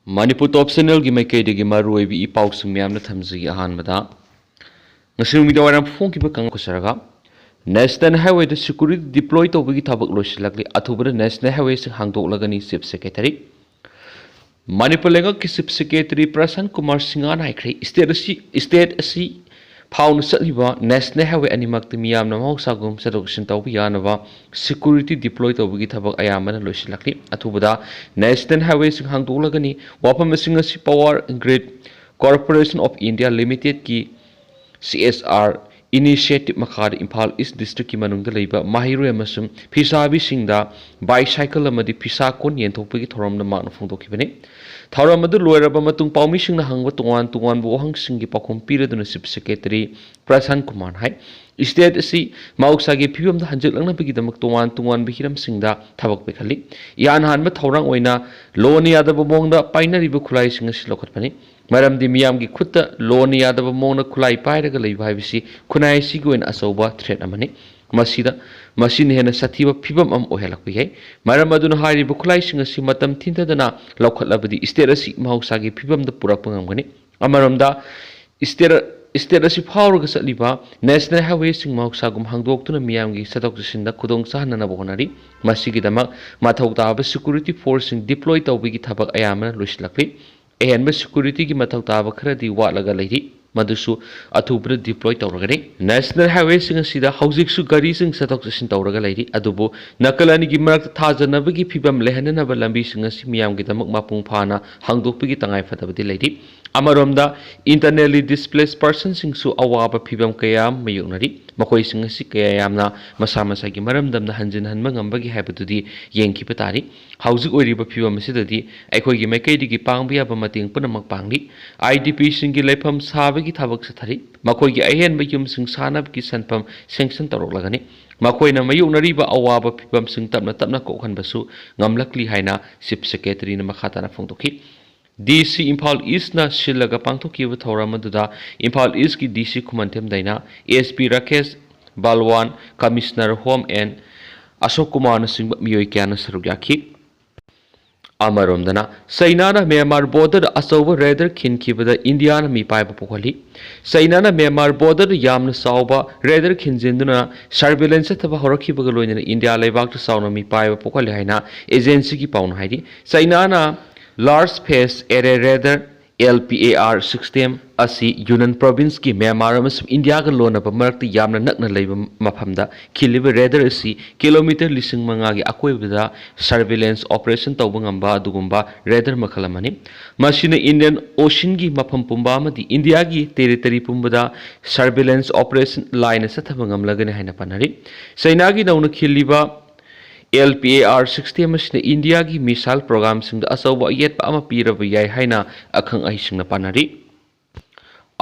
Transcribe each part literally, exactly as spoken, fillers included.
ꯃꯅꯤꯄꯨꯔ ꯇꯣꯞ ꯆꯦꯅꯦꯜꯒꯤ ꯃꯥꯏꯀꯩꯗꯒꯤ ꯃꯔꯨꯑꯣꯏꯕ ꯏ ꯄꯥꯎꯁꯤꯡ ꯃꯌꯥꯝꯅ ꯊꯝꯖꯒꯦ꯫ ꯑꯍꯥꯟꯕꯗ, ꯉꯁꯤ ꯅꯨꯃꯤꯗꯥꯡ ꯋꯥꯏꯔꯝ ꯐꯣꯡꯈꯤꯕ ꯀꯥꯡꯂꯨꯞ ꯈꯔꯒ, ꯅꯦꯁꯅꯦꯜ ꯍꯥꯏꯋꯦꯗ ꯁꯦꯀ꯭ꯌꯨꯔꯤꯇꯤ ꯗꯤꯄ꯭ꯂꯣꯏ ꯇꯧꯕꯒꯤ ꯊꯕꯛ ꯂꯣꯏꯁꯤꯜꯂꯛꯂꯤ꯫ ꯑꯊꯨꯕꯗ ꯅꯦꯁꯅꯦꯜ ꯍꯥꯏꯋꯦꯁꯤꯡ ꯍꯥꯡꯗꯣꯛꯂꯒꯅꯤ, ꯆꯤꯐ ꯁꯦꯀ꯭ꯔꯦꯇꯔꯤ꯫ ꯃꯅꯤꯄꯨꯔ ꯂꯩꯉꯥꯛꯀꯤ ꯆꯤꯐ ꯁꯦꯀ꯭ꯔꯦꯇꯔꯤ ꯄ꯭ꯔꯁꯥꯟ ꯀꯨꯃꯥꯔ ꯁꯤꯡꯍꯅ ꯍꯥꯏꯈ꯭ꯔꯦ, ꯁ꯭ꯇꯦꯠ ꯑꯁꯤ, ꯁ꯭ꯇꯦꯠ ꯑꯁꯤ ꯐꯥꯎꯅ ꯆꯠꯂꯤꯕ ꯅꯦꯁꯅꯦꯜ ꯍꯥꯏꯋꯦ ꯑꯅꯤꯃꯛꯇ ꯃꯤꯌꯥꯝꯅ ꯃꯍꯧꯁꯥꯒꯨꯝ ꯆꯠꯊꯣꯛ ꯆꯠꯁꯤꯟ ꯇꯧꯕ ꯌꯥꯅꯕ ꯁꯦꯀ꯭ꯌꯨꯔꯤꯇꯤ ꯗꯤꯄ꯭ꯂꯣꯏ ꯇꯧꯕꯒꯤ ꯊꯕꯛ ꯑꯌꯥꯝꯕꯅ ꯂꯣꯏꯁꯤꯜꯂꯛꯂꯤ꯫ ꯑꯊꯨꯕꯗ ꯅꯦꯁꯅꯦꯜ ꯍꯥꯏꯋꯦꯁꯤꯡ ꯍꯥꯡꯗꯣꯛꯂꯒꯅꯤ꯫ ꯋꯥꯐꯝ ꯑꯁꯤꯡ ꯑꯁꯤ Power Grid Corporation of India Limitedꯀꯤ, C S R, initiative ꯃꯈꯥꯗ ꯏꯝꯐꯥꯜ ꯏꯁ ꯗꯤꯁꯇ꯭ꯔꯤꯛꯀꯤ ꯃꯅꯨꯡꯗ ꯂꯩꯕ ꯃꯍꯩꯔꯣꯏ ꯑꯃꯁꯨꯡ ꯐꯤꯁꯥꯕꯤꯁꯤꯡꯗ ꯕꯥꯏꯁꯥꯏꯀꯜ ꯑꯃꯗꯤ ꯐꯤꯁꯥ ꯀꯣꯟ ꯌꯦꯟꯊꯣꯛꯄꯒꯤ ꯊꯧꯔꯝꯗ ꯃꯍꯥꯛꯅ ꯐꯣꯡꯗꯣꯛꯈꯤꯕꯅꯤ꯫ ꯊꯧꯔꯝ ꯑꯗꯨ ꯂꯣꯏꯔꯕ ꯃꯇꯨꯡ ꯄꯥꯎꯃꯤꯁꯤꯡꯅ ꯍꯪꯕ ꯇꯣꯉꯥꯟ ꯇꯣꯉꯥꯟꯕ ꯋꯥꯍꯪꯁꯤꯡꯒꯤ ꯄꯥꯎꯈꯨꯝ ꯄꯤꯔꯗꯨꯅ ꯆꯤꯐ ꯁꯦꯀ꯭ꯔꯦꯇꯔꯤ ꯄ꯭ꯔꯁꯥꯟ ꯀꯨꯃꯥꯔꯅ ꯍꯥꯏ, ꯁ꯭ꯇꯦꯠ ꯑꯁꯤ ꯃꯍꯧꯁꯥꯒꯤ ꯐꯤꯕꯝꯗ ꯍꯟꯖꯤꯜꯂꯛꯅꯕꯒꯤꯗꯃꯛ ꯇꯣꯉꯥꯟ ꯇꯣꯉꯥꯟꯕ ꯍꯤꯔꯝꯁꯤꯡꯗ ꯊꯕꯛ ꯄꯥꯏꯈꯠꯂꯤ꯫ ꯏꯍꯥꯟ ꯍꯥꯟꯕ ꯊꯧꯔꯥꯡ ꯑꯣꯏꯅ ꯂꯣꯅ ꯌꯥꯗꯕ ꯃꯑꯣꯡꯗ ꯄꯥꯏꯅꯔꯤꯕ ꯈꯨꯠꯂꯥꯏꯁꯤꯡ ꯑꯁꯤ ꯂꯧꯈꯠꯄꯅꯤ꯫ ꯃꯔꯝꯗꯤ ꯃꯤꯌꯥꯝꯒꯤ ꯈꯨꯠꯇ ꯂꯣꯅ ꯌꯥꯗꯕ ꯃꯑꯣꯡꯗ ꯈꯨꯠꯂꯥꯏ ꯄꯥꯏꯔꯒ ꯂꯩꯕ ꯍꯥꯏꯕꯁꯤ ꯈꯨꯟꯅꯥꯏ ꯑꯁꯤꯒꯤ ꯑꯣꯏꯅ ꯑꯆꯧꯕ ꯊ꯭ꯔꯦꯠ ꯑꯃꯅꯤ꯫ ꯃꯁꯤꯗ, ꯃꯁꯤꯅ ꯍꯦꯟꯅ ꯁꯥꯊꯤꯕ ꯐꯤꯕꯝ ꯑꯃ ꯑꯣꯏꯍꯜꯂꯛꯄ ꯌꯥꯏ꯫ ꯃꯔꯝ ꯑꯗꯨꯅ ꯍꯥꯏꯔꯤꯕ ꯈꯨꯠꯂꯥꯏꯁꯤꯡ ꯑꯁꯤ ꯃꯇꯝ ꯊꯤꯟꯊꯗꯅ ꯂꯧꯈꯠꯂꯕꯗꯤ ꯁ꯭ꯇꯦꯠ ꯑꯁꯤ ꯃꯍꯧꯁꯥꯒꯤ ꯐꯤꯕꯝꯗ ꯄꯨꯔꯛꯄ ꯉꯝꯒꯅꯤ꯫ ꯑꯃꯔꯣꯝꯗ, ꯁ꯭ꯇꯦꯠ, ꯁ꯭ꯇꯦꯠ ꯑꯁꯤ ꯐꯥꯎꯔꯒ ꯆꯠꯂꯤꯕ ꯅꯦꯁꯅꯦꯜ ꯍꯥꯏꯋꯦꯁꯤꯡ ꯃꯍꯧꯁꯥꯒꯨꯝ ꯍꯥꯡꯗꯣꯛꯇꯨꯅ ꯃꯤꯌꯥꯝꯒꯤ ꯆꯠꯊꯣꯛ ꯆꯠꯁꯤꯟꯗ ꯈꯨꯗꯣꯡ ꯆꯥꯍꯟꯅꯅꯕ ꯍꯣꯠꯅꯔꯤ꯫ ꯃꯁꯤꯒꯤꯗꯃꯛ ꯃꯊꯧ ꯇꯥꯕ ꯁꯦꯀ꯭ꯌꯨꯔꯤꯇꯤ ꯐꯣꯔꯁꯁꯤꯡ ꯗꯤꯄ꯭ꯂꯣꯏ ꯇꯧꯕꯒꯤ ꯊꯕꯛ ꯑꯌꯥꯝꯕꯅ ꯂꯣꯏꯁꯤꯜꯂꯛꯂꯤ꯫ ꯑꯍꯦꯟꯕ ꯁꯦꯀ꯭ꯌꯨꯔꯤꯇꯤꯒꯤ ꯃꯊꯧ ꯇꯥꯕ ꯈꯔꯗꯤ ꯋꯥꯠꯂꯒ ꯂꯩꯔꯤ, ꯃꯗꯨꯁꯨ ꯑꯊꯨꯕꯗ ꯗꯤꯄ꯭ꯂꯣꯏ ꯇꯧꯔꯒꯅꯤ꯫ ꯅꯦꯁꯅꯦꯜ ꯍꯥꯏꯋꯦꯁꯤꯡ ꯑꯁꯤꯗ ꯍꯧꯖꯤꯛꯁꯨ ꯒꯥꯔꯤꯁꯤꯡ ꯆꯠꯊꯣꯛ ꯆꯠꯁꯤꯟ ꯇꯧꯔꯒ ꯂꯩꯔꯤ, ꯑꯗꯨꯕꯨ ꯅꯥꯀꯜ ꯑꯅꯤꯒꯤ ꯃꯔꯛꯇ ꯊꯥꯖꯅꯕꯒꯤ ꯐꯤꯕꯝ ꯂꯩꯍꯟꯅꯅꯕ ꯂꯝꯕꯤꯁꯤꯡ ꯑꯁꯤ ꯃꯤꯌꯥꯝꯒꯤꯗꯃꯛ ꯃꯄꯨꯡ ꯐꯥꯅ ꯍꯥꯡꯗꯣꯛꯄꯒꯤ ꯇꯉꯥꯏ ꯐꯗꯕꯗꯤ ꯂꯩꯔꯤ꯫ ꯑꯃꯔꯣꯝꯗ, internally displaced personꯁꯤꯡꯁꯨ ꯑꯋꯥꯕ ꯐꯤꯕꯝ ꯀꯌꯥ ꯑꯃ ꯃꯥꯌꯣꯛꯅꯔꯤ꯫ ꯃꯈꯣꯏꯁꯤꯡ ꯑꯁꯤ ꯀꯌꯥ ꯌꯥꯝꯅ ꯃꯁꯥ ꯃꯁꯥꯒꯤ ꯃꯔꯝꯗꯝꯗ ꯍꯟꯖꯤꯟꯍꯟꯕ ꯉꯝꯕꯒꯦ ꯍꯥꯏꯕꯗꯨꯗꯤ ꯌꯦꯡꯈꯤꯕ ꯇꯥꯔꯤ꯫ ꯍꯧꯖꯤꯛ ꯑꯣꯏꯔꯤꯕ ꯐꯤꯕꯝ ꯑꯁꯤꯗꯗꯤ ꯑꯩꯈꯣꯏꯒꯤ ꯃꯥꯏꯀꯩꯗꯒꯤ ꯄꯥꯡꯕ ꯌꯥꯕ ꯃꯇꯦꯡ ꯄꯨꯝꯅꯃꯛ ꯄꯥꯡꯂꯤ꯫ IDPꯁꯤꯡꯒꯤ ꯂꯩꯐꯝ ꯁꯥꯕꯒꯤ ꯊꯕꯛ ꯆꯠꯊꯔꯤ꯫ ꯃꯈꯣꯏꯒꯤ ꯑꯍꯦꯟꯕ ꯌꯨꯝꯁꯤꯡ ꯁꯥꯅꯕꯒꯤ ꯁꯦꯟꯐꯝ sanction ꯇꯧꯔꯛꯂꯒꯅꯤ꯫ ꯃꯈꯣꯏꯅ ꯃꯥꯌꯣꯛꯅꯔꯤꯕ ꯑꯋꯥꯕ ꯐꯤꯕꯝꯁꯤꯡ ꯇꯞꯅ ꯇꯞꯅ ꯀꯣꯛꯍꯟꯕꯁꯨ ꯉꯝꯂꯛꯂꯤ ꯍꯥꯏꯅ ꯆꯤꯐ ꯁꯦꯀ꯭ꯔꯦꯇꯔꯤꯅ ꯃꯈꯥ ꯇꯥꯅ ꯐꯣꯡꯗꯣꯛꯈꯤ꯫ DC ꯏꯝꯐꯥꯜ ꯏꯁꯅ ꯁꯤꯜꯂꯒ ꯄꯥꯡꯊꯣꯛꯈꯤꯕ ꯊꯧꯔꯝ ꯑꯗꯨꯗ ꯏꯝꯐꯥꯜ ꯏꯁꯀꯤ DC Khumanthem ꯗꯥꯏꯅꯥ, SP Rakesh ꯕꯥꯜꯋꯥꯟ, Commissioner Home and ꯑꯁꯣꯛ ꯀꯨꯃꯥꯔꯅꯆꯤꯡꯕ ꯃꯤꯑꯣꯏ ꯀꯌꯥꯅ ꯁꯔꯨꯛ ꯌꯥꯈꯤ꯫ ꯑꯃꯔꯣꯝꯗꯅ, ꯆꯩꯅꯥꯅ ꯃ꯭ꯌꯥꯟꯃꯥꯔ ꯕꯣꯔꯗꯔꯗ ꯑꯆꯧꯕ ꯔꯦꯗꯥꯔ ꯈꯤꯟꯈꯤꯕꯗ ꯏꯟꯗꯤꯌꯥꯅ ꯃꯤꯄꯥꯏꯕ ꯄꯣꯛꯍꯜꯂꯤ꯫ ꯆꯩꯅꯥꯅ ꯃ꯭ꯌꯥꯟꯃꯥꯔ ꯕꯣꯔꯗꯔꯗ ꯌꯥꯝꯅ ꯆꯥꯎꯕ ꯔꯦꯗꯥꯔ ꯈꯤꯟꯖꯤꯟꯗꯨꯅ ꯁꯔꯚꯤꯂꯦꯟꯁ ꯆꯠꯊꯕ ꯍꯧꯔꯛꯈꯤꯕꯒ ꯂꯣꯏꯅꯅ ꯏꯟꯗꯤꯌꯥ ꯂꯩꯕꯥꯛꯇ ꯆꯥꯎꯅ ꯃꯤꯄꯥꯏꯕ ꯄꯣꯛꯍꯜꯂꯤ ꯍꯥꯏꯅ ꯑꯦꯖꯦꯟꯁꯤꯒꯤ ꯄꯥꯎꯅ ꯍꯥꯏꯔꯤ꯫ ꯆꯩꯅꯥꯅ large phase array radar, L P A R system, ꯑꯁꯤ ꯌꯨꯅꯟ ꯄ꯭ꯔꯣꯚꯤꯟꯁꯀꯤ ꯃ꯭ꯌꯥꯟꯃꯥꯔ ꯑꯃꯁꯨꯡ ꯏꯟꯗꯤꯌꯥꯒ ꯂꯣꯟꯅꯕ ꯃꯔꯛꯇ ꯌꯥꯝꯅ ꯅꯛꯅ ꯂꯩꯕ ꯃꯐꯝꯗ ꯈꯤꯜꯂꯤꯕ ꯔꯦꯗꯥꯔ ꯑꯁꯤ ꯀꯤꯂꯣꯃꯤꯇꯔ ꯂꯤꯁꯤꯡ ꯃꯉꯥꯒꯤ ꯑꯀꯣꯏꯕꯗ ꯁꯔꯚꯤꯂꯦꯟꯁ ꯑꯣꯄꯔꯦꯁꯟ ꯇꯧꯕ ꯉꯝꯕ ꯑꯗꯨꯒꯨꯝꯕ ꯔꯦꯗꯥꯔ ꯃꯈꯜ ꯑꯃꯅꯤ꯫ ꯃꯁꯤꯅ ꯏꯟꯗꯤꯌꯟ ꯑꯣꯁꯤꯟꯒꯤ ꯃꯐꯝ ꯄꯨꯝꯕ ꯑꯃꯗꯤ ꯏꯟꯗꯤꯌꯥꯒꯤ ꯇꯦꯔꯤꯇꯔꯤ ꯄꯨꯝꯕꯗ ꯁꯔꯚꯤꯂꯦꯟꯁ ꯑꯣꯄꯔꯦꯁꯟ ꯂꯥꯏꯅ ꯆꯠꯊꯕ ꯉꯝꯂꯒꯅꯤ ꯍꯥꯏꯅ ꯄꯥꯅꯔꯤ꯫ ꯆꯩꯅꯥꯒꯤ ꯅꯧꯅ ꯈꯤꯜꯂꯤꯕ L P A R system ꯑꯁꯤꯅ ꯏꯟꯗꯤꯌꯥꯒꯤ ꯃꯤꯁꯥꯏꯜ ꯄ꯭ꯔꯣꯒ꯭ꯔꯥꯝꯁꯤꯡꯗ ꯑꯆꯧꯕ ꯑꯌꯦꯠꯄ ꯑꯃ ꯄꯤꯔꯕ ꯌꯥꯏ ꯍꯥꯏꯅ ꯑꯈꯪ ꯑꯍꯩꯁꯤꯡꯅ ꯄꯥꯅꯔꯤ꯫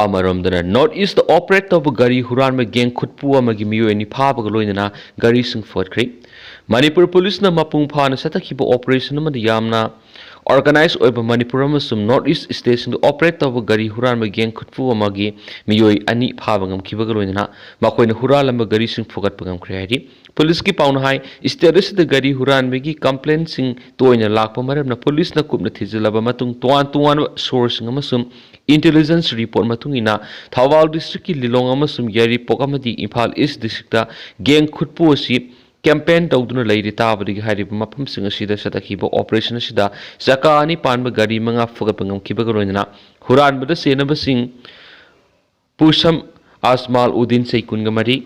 ꯑꯃꯔꯣꯝꯗꯅ, ꯅꯣꯔꯠ ꯏꯁꯇ ꯑꯣꯄꯔꯦꯠ ꯇꯧꯕ ꯒꯥꯔꯤ ꯍꯨꯔꯥꯟꯕ ꯒꯦꯡ ꯈꯨꯠꯄꯨ ꯑꯃꯒꯤ ꯃꯤꯑꯣꯏ ꯑꯅꯤ ꯐꯥꯕꯒ ꯂꯣꯏꯅꯅ ꯒꯥꯔꯤꯁꯤꯡ ꯐꯨꯒꯠꯈ꯭ꯔꯦ꯫ ꯃꯅꯤꯄꯨꯔ ꯄꯨꯂꯤꯁꯅ ꯃꯄꯨꯡ ꯐꯥꯅ ꯆꯠꯊꯈꯤꯕ ꯑꯣꯄꯔꯦꯁꯟ ꯑꯃꯗ ꯌꯥꯝꯅ ꯑꯣꯔꯒꯅꯥꯏꯖ ꯑꯣꯏꯕ ꯃꯅꯤꯄꯨꯔ ꯑꯃꯁꯨꯡ ꯅꯣꯔꯠ ꯏꯁ ꯁ꯭ꯇꯦꯠꯁꯤꯡꯗ ꯑꯣꯄꯔꯦꯠ ꯇꯧꯕ ꯒꯥꯔꯤ ꯍꯨꯔꯥꯟꯕ ꯒꯦꯡ ꯈꯨꯠꯄꯨ ꯑꯃꯒꯤ ꯃꯤꯑꯣꯏ ꯑꯅꯤ ꯐꯥꯕ ꯉꯝꯈꯤꯕꯒ ꯂꯣꯏꯅꯅ ꯃꯈꯣꯏꯅ ꯍꯨꯔꯥꯜꯂꯝꯕ ꯒꯥꯔꯤꯁꯤꯡ ꯐꯨꯒꯠꯄ ꯉꯝꯈ꯭ꯔꯦ ꯍꯥꯏꯔꯤ꯫ ꯄꯨꯂꯤꯁꯀꯤ ꯄꯥꯎꯅ ꯍꯥꯏ, ꯁ꯭ꯇꯦꯠ ꯑꯁꯤꯗ ꯒꯥꯔꯤ ꯍꯨꯔꯥꯟꯕꯒꯤ ꯀꯝꯄ꯭ꯂꯦꯟꯁꯤꯡ ꯇꯣꯏꯅ ꯂꯥꯛꯄ ꯃꯔꯝꯅ ꯄꯨꯂꯤꯁꯅ ꯀꯨꯞꯅ ꯊꯤꯖꯤꯜꯂꯕ ꯃꯇꯨꯡ ꯇꯣꯉꯥꯟ ꯇꯣꯉꯥꯟꯕ ꯁꯣꯔꯁꯁꯤꯡ ꯑꯃꯁꯨꯡ ꯏꯟꯇꯦꯂꯤꯖꯦꯟꯁ ꯔꯤꯄꯣꯔꯠ ꯃꯇꯨꯡ ꯏꯟꯅ ꯊꯧꯕꯥꯜ ꯗꯤꯁꯇ꯭ꯔꯤꯛꯀꯤ ꯂꯤꯂꯣꯡ ꯑꯃꯁꯨꯡ ꯌꯥꯏꯔꯤꯄꯣꯛ ꯑꯃꯗꯤ ꯏꯝꯐꯥꯜ ꯏꯁ ꯗꯤꯁꯇ꯭ꯔꯤꯛꯇ ꯒꯦꯡ ꯈꯨꯠꯄꯨ ꯑꯁꯤ ꯀꯦꯝꯄꯦꯟ ꯇꯧꯗꯨꯅ ꯂꯩꯔꯤ ꯇꯥꯕꯗꯒꯤ ꯍꯥꯏꯔꯤꯕ ꯃꯐꯝꯁꯤꯡ ꯑꯁꯤꯗ ꯆꯠꯊꯈꯤꯕ ꯑꯣꯄꯔꯦꯁꯟ ꯑꯁꯤꯗ ꯆꯀꯥ ꯑꯅꯤ ꯄꯥꯟꯕ ꯒꯥꯔꯤ ꯃꯉꯥ ꯐꯨꯒꯠꯄ ꯉꯝꯈꯤꯕꯒ ꯂꯣꯏꯅꯅ ꯍꯨꯔꯥꯟꯕꯗ ꯆꯦꯟꯅꯕꯁꯤꯡ ꯄꯨꯁꯝ ꯑꯁꯃꯥꯜ ꯎꯗꯤꯟ ꯆꯍꯤ ꯀꯨꯟꯒ ꯃꯔꯤ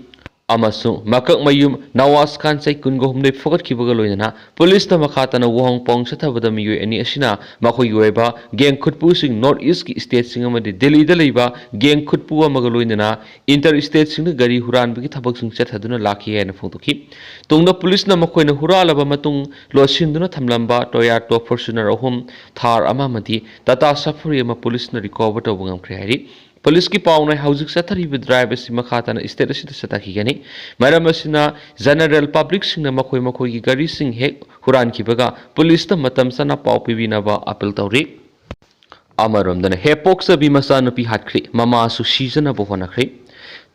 ꯑꯃꯁꯨꯡ ꯃꯀꯛꯃꯌꯨꯝ ꯅꯋꯥꯖ ꯈꯥꯟ ꯆꯍꯤ ꯀꯨꯟꯒ ꯍꯨꯝꯗꯣꯏ ꯐꯨꯒꯠꯈꯤꯕꯒ ꯂꯣꯏꯅꯅ ꯄꯨꯂꯤꯁꯅ ꯃꯈꯥ ꯇꯥꯅ ꯋꯥꯍꯪ ꯄꯥꯎꯍꯪ ꯆꯠꯊꯕꯗ ꯃꯤꯑꯣꯏ ꯑꯅꯤ ꯑꯁꯤꯅ ꯃꯈꯣꯏꯒꯤ ꯑꯣꯏꯕ ꯒꯦꯡ ꯈꯨꯠꯄꯨꯁꯤꯡ ꯅꯣꯔꯠ ꯏꯁꯀꯤ ꯁ꯭ꯇꯦꯠꯁꯤꯡ ꯑꯃꯗꯤ ꯗꯦꯜꯂꯤꯗ ꯂꯩꯕ ꯒꯦꯡ ꯈꯨꯠꯄꯨ ꯑꯃꯒ ꯂꯣꯏꯅꯅ ꯏꯟꯇꯔ ꯁ꯭ꯇꯦꯠꯁꯤꯡꯗ ꯒꯥꯔꯤ ꯍꯨꯔꯥꯟꯕꯒꯤ ꯊꯕꯛꯁꯤꯡ ꯆꯠꯊꯗꯨꯅ ꯂꯥꯛꯈꯤ ꯍꯥꯏꯅ ꯐꯣꯡꯗꯣꯛꯈꯤ꯫ ꯇꯨꯡꯗ ꯄꯨꯂꯤꯁꯅ ꯃꯈꯣꯏꯅ ꯍꯨꯔꯥꯜꯂꯕ ꯃꯇꯨꯡ ꯂꯣꯠꯁꯤꯟꯗꯨꯅ ꯊꯝꯂꯝꯕ ꯇꯣꯌꯥꯇꯣ ꯐꯣꯔꯆꯨꯅꯔ ꯑꯍꯨꯝ, ꯊꯥꯔ ꯑꯃ ꯑꯃꯗꯤ ꯇꯥꯇꯥ ꯁꯐꯥꯔꯤ ꯑꯃ ꯄꯨꯂꯤꯁꯅ ꯔꯤꯀꯣꯚꯔ ꯇꯧꯕ ꯉꯝꯈ꯭ꯔꯦ ꯍꯥꯏꯔꯤ꯫ ꯄꯨꯂꯤꯁꯀꯤ ꯄꯥꯎꯅ ꯍꯧꯖꯤꯛ ꯆꯠꯊꯔꯤꯕ ꯗ꯭ꯔꯥꯏꯚ ꯑꯁꯤ ꯃꯈꯥ ꯇꯥꯅ ꯁ꯭ꯇꯦꯠ ꯑꯁꯤꯗ ꯆꯠꯊꯈꯤꯒꯅꯤ꯫ ꯃꯔꯝ ꯑꯁꯤꯅ ꯖꯦꯅꯔꯦꯜ ꯄꯕ꯭ꯂꯤꯛꯁꯤꯡꯅ ꯃꯈꯣꯏ ꯃꯈꯣꯏꯒꯤ ꯒꯥꯔꯤꯁꯤꯡ ꯍꯦꯛ ꯍꯨꯔꯥꯟꯈꯤꯕꯒ ꯄꯨꯂꯤꯁꯇ ꯃꯇꯝ ꯆꯥꯅ ꯄꯥꯎ ꯄꯤꯕꯤꯅꯕ ꯑꯄꯤꯜ ꯇꯧꯔꯤ꯫ ꯑꯃꯔꯣꯝꯗꯅ, ꯍꯦ ꯄꯣꯛꯆꯕꯤ ꯃꯆꯥꯅꯨꯄꯤ ꯍꯥꯠꯈ꯭ꯔꯦ, ꯃꯃꯥꯁꯨ ꯁꯤꯖꯅꯕ ꯍꯣꯠꯅꯈ꯭ꯔꯦ꯫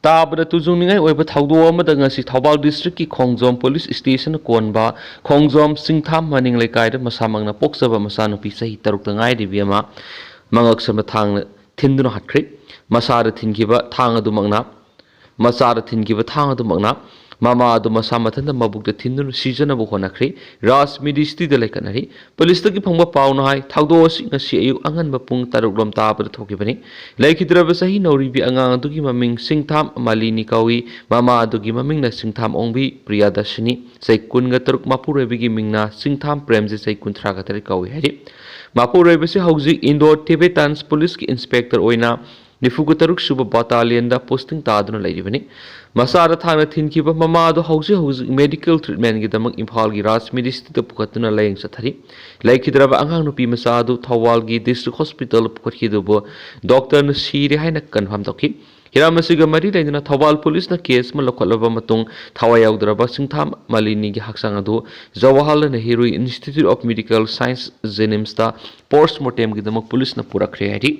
ꯇꯥꯕꯗ ꯇꯨꯖꯨꯡꯅꯤꯡꯉꯥꯏ ꯑꯣꯏꯕ ꯊꯧꯗꯣꯛ ꯑꯃꯗ ꯉꯁꯤ ꯊꯧꯕꯥꯜ ꯗꯤꯁꯇ꯭ꯔꯤꯛꯀꯤ ꯈꯣꯡꯖꯣꯝ ꯄꯨꯂꯤꯁ ꯁ꯭ꯇꯦꯁꯟ ꯀꯣꯟꯕ ꯈꯣꯡꯖꯣꯝ ꯁꯤꯡꯊꯥꯝ ꯃꯅꯤꯡ ꯂꯩꯀꯥꯏꯗ ꯃꯁꯥꯃꯛꯅ ꯄꯣꯛꯆꯕ ꯃꯆꯥꯅꯨꯄꯤ ꯆꯍꯤ ꯇꯔꯨꯛꯇ ꯉꯥꯏꯔꯤꯕꯤ ꯑꯃ ꯃꯉꯛ ꯁꯝꯅ ꯊꯥꯡꯅ ꯊꯤꯟꯗꯨꯅ ꯍꯥꯠꯈ꯭ꯔꯦ꯫ ꯃꯁꯥꯗ ꯊꯤꯟꯈꯤꯕ ꯊꯥꯡ ꯑꯗꯨꯃꯛꯅ ꯃꯆꯥꯗ ꯊꯤꯟꯈꯤꯕ ꯊꯥꯡ ꯑꯗꯨꯃꯛꯅ ꯃꯃꯥ ꯑꯗꯨ ꯃꯁꯥ ꯃꯊꯟꯇ ꯃꯕꯨꯛꯇ ꯊꯤꯟꯗꯨꯅ ꯁꯤꯖꯅꯕ ꯍꯣꯠꯅꯈ꯭ꯔꯦ꯫ ꯔꯥꯖ ꯃꯤꯗꯤ ꯁꯤꯇꯤꯗ ꯂꯩꯈꯠꯅꯔꯤ꯫ ꯄꯨꯂꯤꯁꯇꯒꯤ ꯐꯪꯕ ꯄꯥꯎꯅ ꯍꯥꯏ, ꯊꯧꯗꯣꯛ ꯑꯁꯤ ꯉꯁꯤ ꯑꯌꯨꯛ ꯑꯉꯟꯕ ꯄꯨꯡ ꯇꯔꯨꯛ ꯂꯣꯝ ꯇꯥꯕꯗ ꯊꯣꯛꯈꯤꯕꯅꯤ꯫ ꯂꯩꯈꯤꯗ꯭ꯔꯕ ꯆꯍꯤ ꯅꯧꯔꯤꯕꯤ ꯑꯉꯥꯡ ꯑꯗꯨꯒꯤ ꯃꯃꯤꯡ ꯁꯤꯡꯊꯥꯝ ꯃꯥꯂꯤꯅꯤ ꯀꯧꯏ꯫ ꯃꯃꯥ ꯑꯗꯨꯒꯤ ꯃꯃꯤꯡꯅ ꯁꯤꯡꯊꯥꯝ ꯑꯣꯡꯕꯤ ꯄ꯭ꯔꯤꯌꯥꯗꯔꯁꯤꯅꯤ꯫ ꯆꯍꯤ ꯀꯨꯟꯒ ꯇꯔꯨꯛ꯫ ꯃꯄꯨꯔꯣꯏꯕꯒꯤ ꯃꯤꯡꯅ ꯁꯤꯡꯊꯥꯝ ꯄ꯭ꯔꯦꯝꯖꯤꯠ, ꯆꯍꯤ ꯀꯨꯟꯊ꯭ꯔꯥꯒ ꯇꯔꯦꯠ ꯀꯧꯏ ꯍꯥꯏꯔꯤ꯫ ꯃꯄꯨꯔꯣꯏꯕꯁꯤ ꯍꯧꯖꯤꯛ ꯏꯟꯗꯣ ꯇꯤꯕꯦꯇꯥꯟꯁ ꯄꯨꯂꯤꯁꯀꯤ ꯏꯟꯁꯄꯦꯛꯇꯔ ꯑꯣꯏꯅ ꯅꯤꯐꯨꯒ ꯇꯔꯨꯛ ꯁꯨꯕ ꯕꯇꯥꯂꯤꯌꯟꯗ ꯄꯣꯁꯇꯤꯡ ꯇꯥꯗꯨꯅ ꯂꯩꯔꯤꯕꯅꯤ꯫ ꯃꯁꯥꯗ ꯊꯥꯡꯅ ꯊꯤꯟꯈꯤꯕ ꯃꯃꯥ ꯑꯗꯨ ꯍꯧꯖꯤꯛ ꯍꯧꯖꯤꯛ ꯃꯦꯗꯤꯀꯦꯜ ꯇ꯭ꯔꯤꯠꯃꯦꯟꯒꯤꯗꯃꯛ ꯏꯝꯐꯥꯜꯒꯤ ꯔꯥꯖ ꯃꯤꯗꯤ ꯁꯤꯇꯤꯗ ꯄꯨꯈꯠꯇꯨꯅ ꯂꯥꯌꯦꯡ ꯆꯠꯊꯔꯤ꯫ ꯂꯩꯈꯤꯗ꯭ꯔꯕ ꯑꯉꯥꯡ ꯅꯨꯄꯤ ꯃꯆꯥ ꯑꯗꯨ ꯊꯧꯕꯥꯜꯒꯤ ꯗꯤꯁꯇ꯭ꯔꯤꯛ ꯍꯣꯁꯄꯤꯇꯥꯜꯗ ꯄꯨꯈꯠꯈꯤ ꯑꯗꯨꯕꯨ ꯗꯣꯛꯇꯔꯅ ꯁꯤꯔꯦ ꯍꯥꯏꯅ ꯀꯟꯐꯥꯔꯝ ꯇꯧꯈꯤ꯫ ꯍꯤꯔꯝ ꯑꯁꯤꯒ ꯃꯔꯤ ꯂꯩꯅꯅ ꯊꯧꯕꯥꯜ ꯄꯨꯂꯤꯁꯅ ꯀꯦꯁ ꯑꯃ ꯂꯧꯈꯠꯂꯕ ꯃꯇꯨꯡ ꯊꯋꯥꯏ ꯌꯥꯎꯗ꯭ꯔꯕ ꯁꯤꯡꯊꯥꯝ ꯃꯥꯂꯤꯅꯤꯒꯤ ꯍꯛꯆꯥꯡ ꯑꯗꯨ Jawaharlal Nehru institute of medical science ꯖꯦꯅꯤꯝꯁꯇ ꯄꯣꯁ ꯃꯣꯔꯇꯦꯝꯒꯤꯗꯃꯛ ꯄꯨꯂꯤꯁꯅ ꯄꯨꯔꯛꯈ꯭ꯔꯦ ꯍꯥꯏꯔꯤ꯫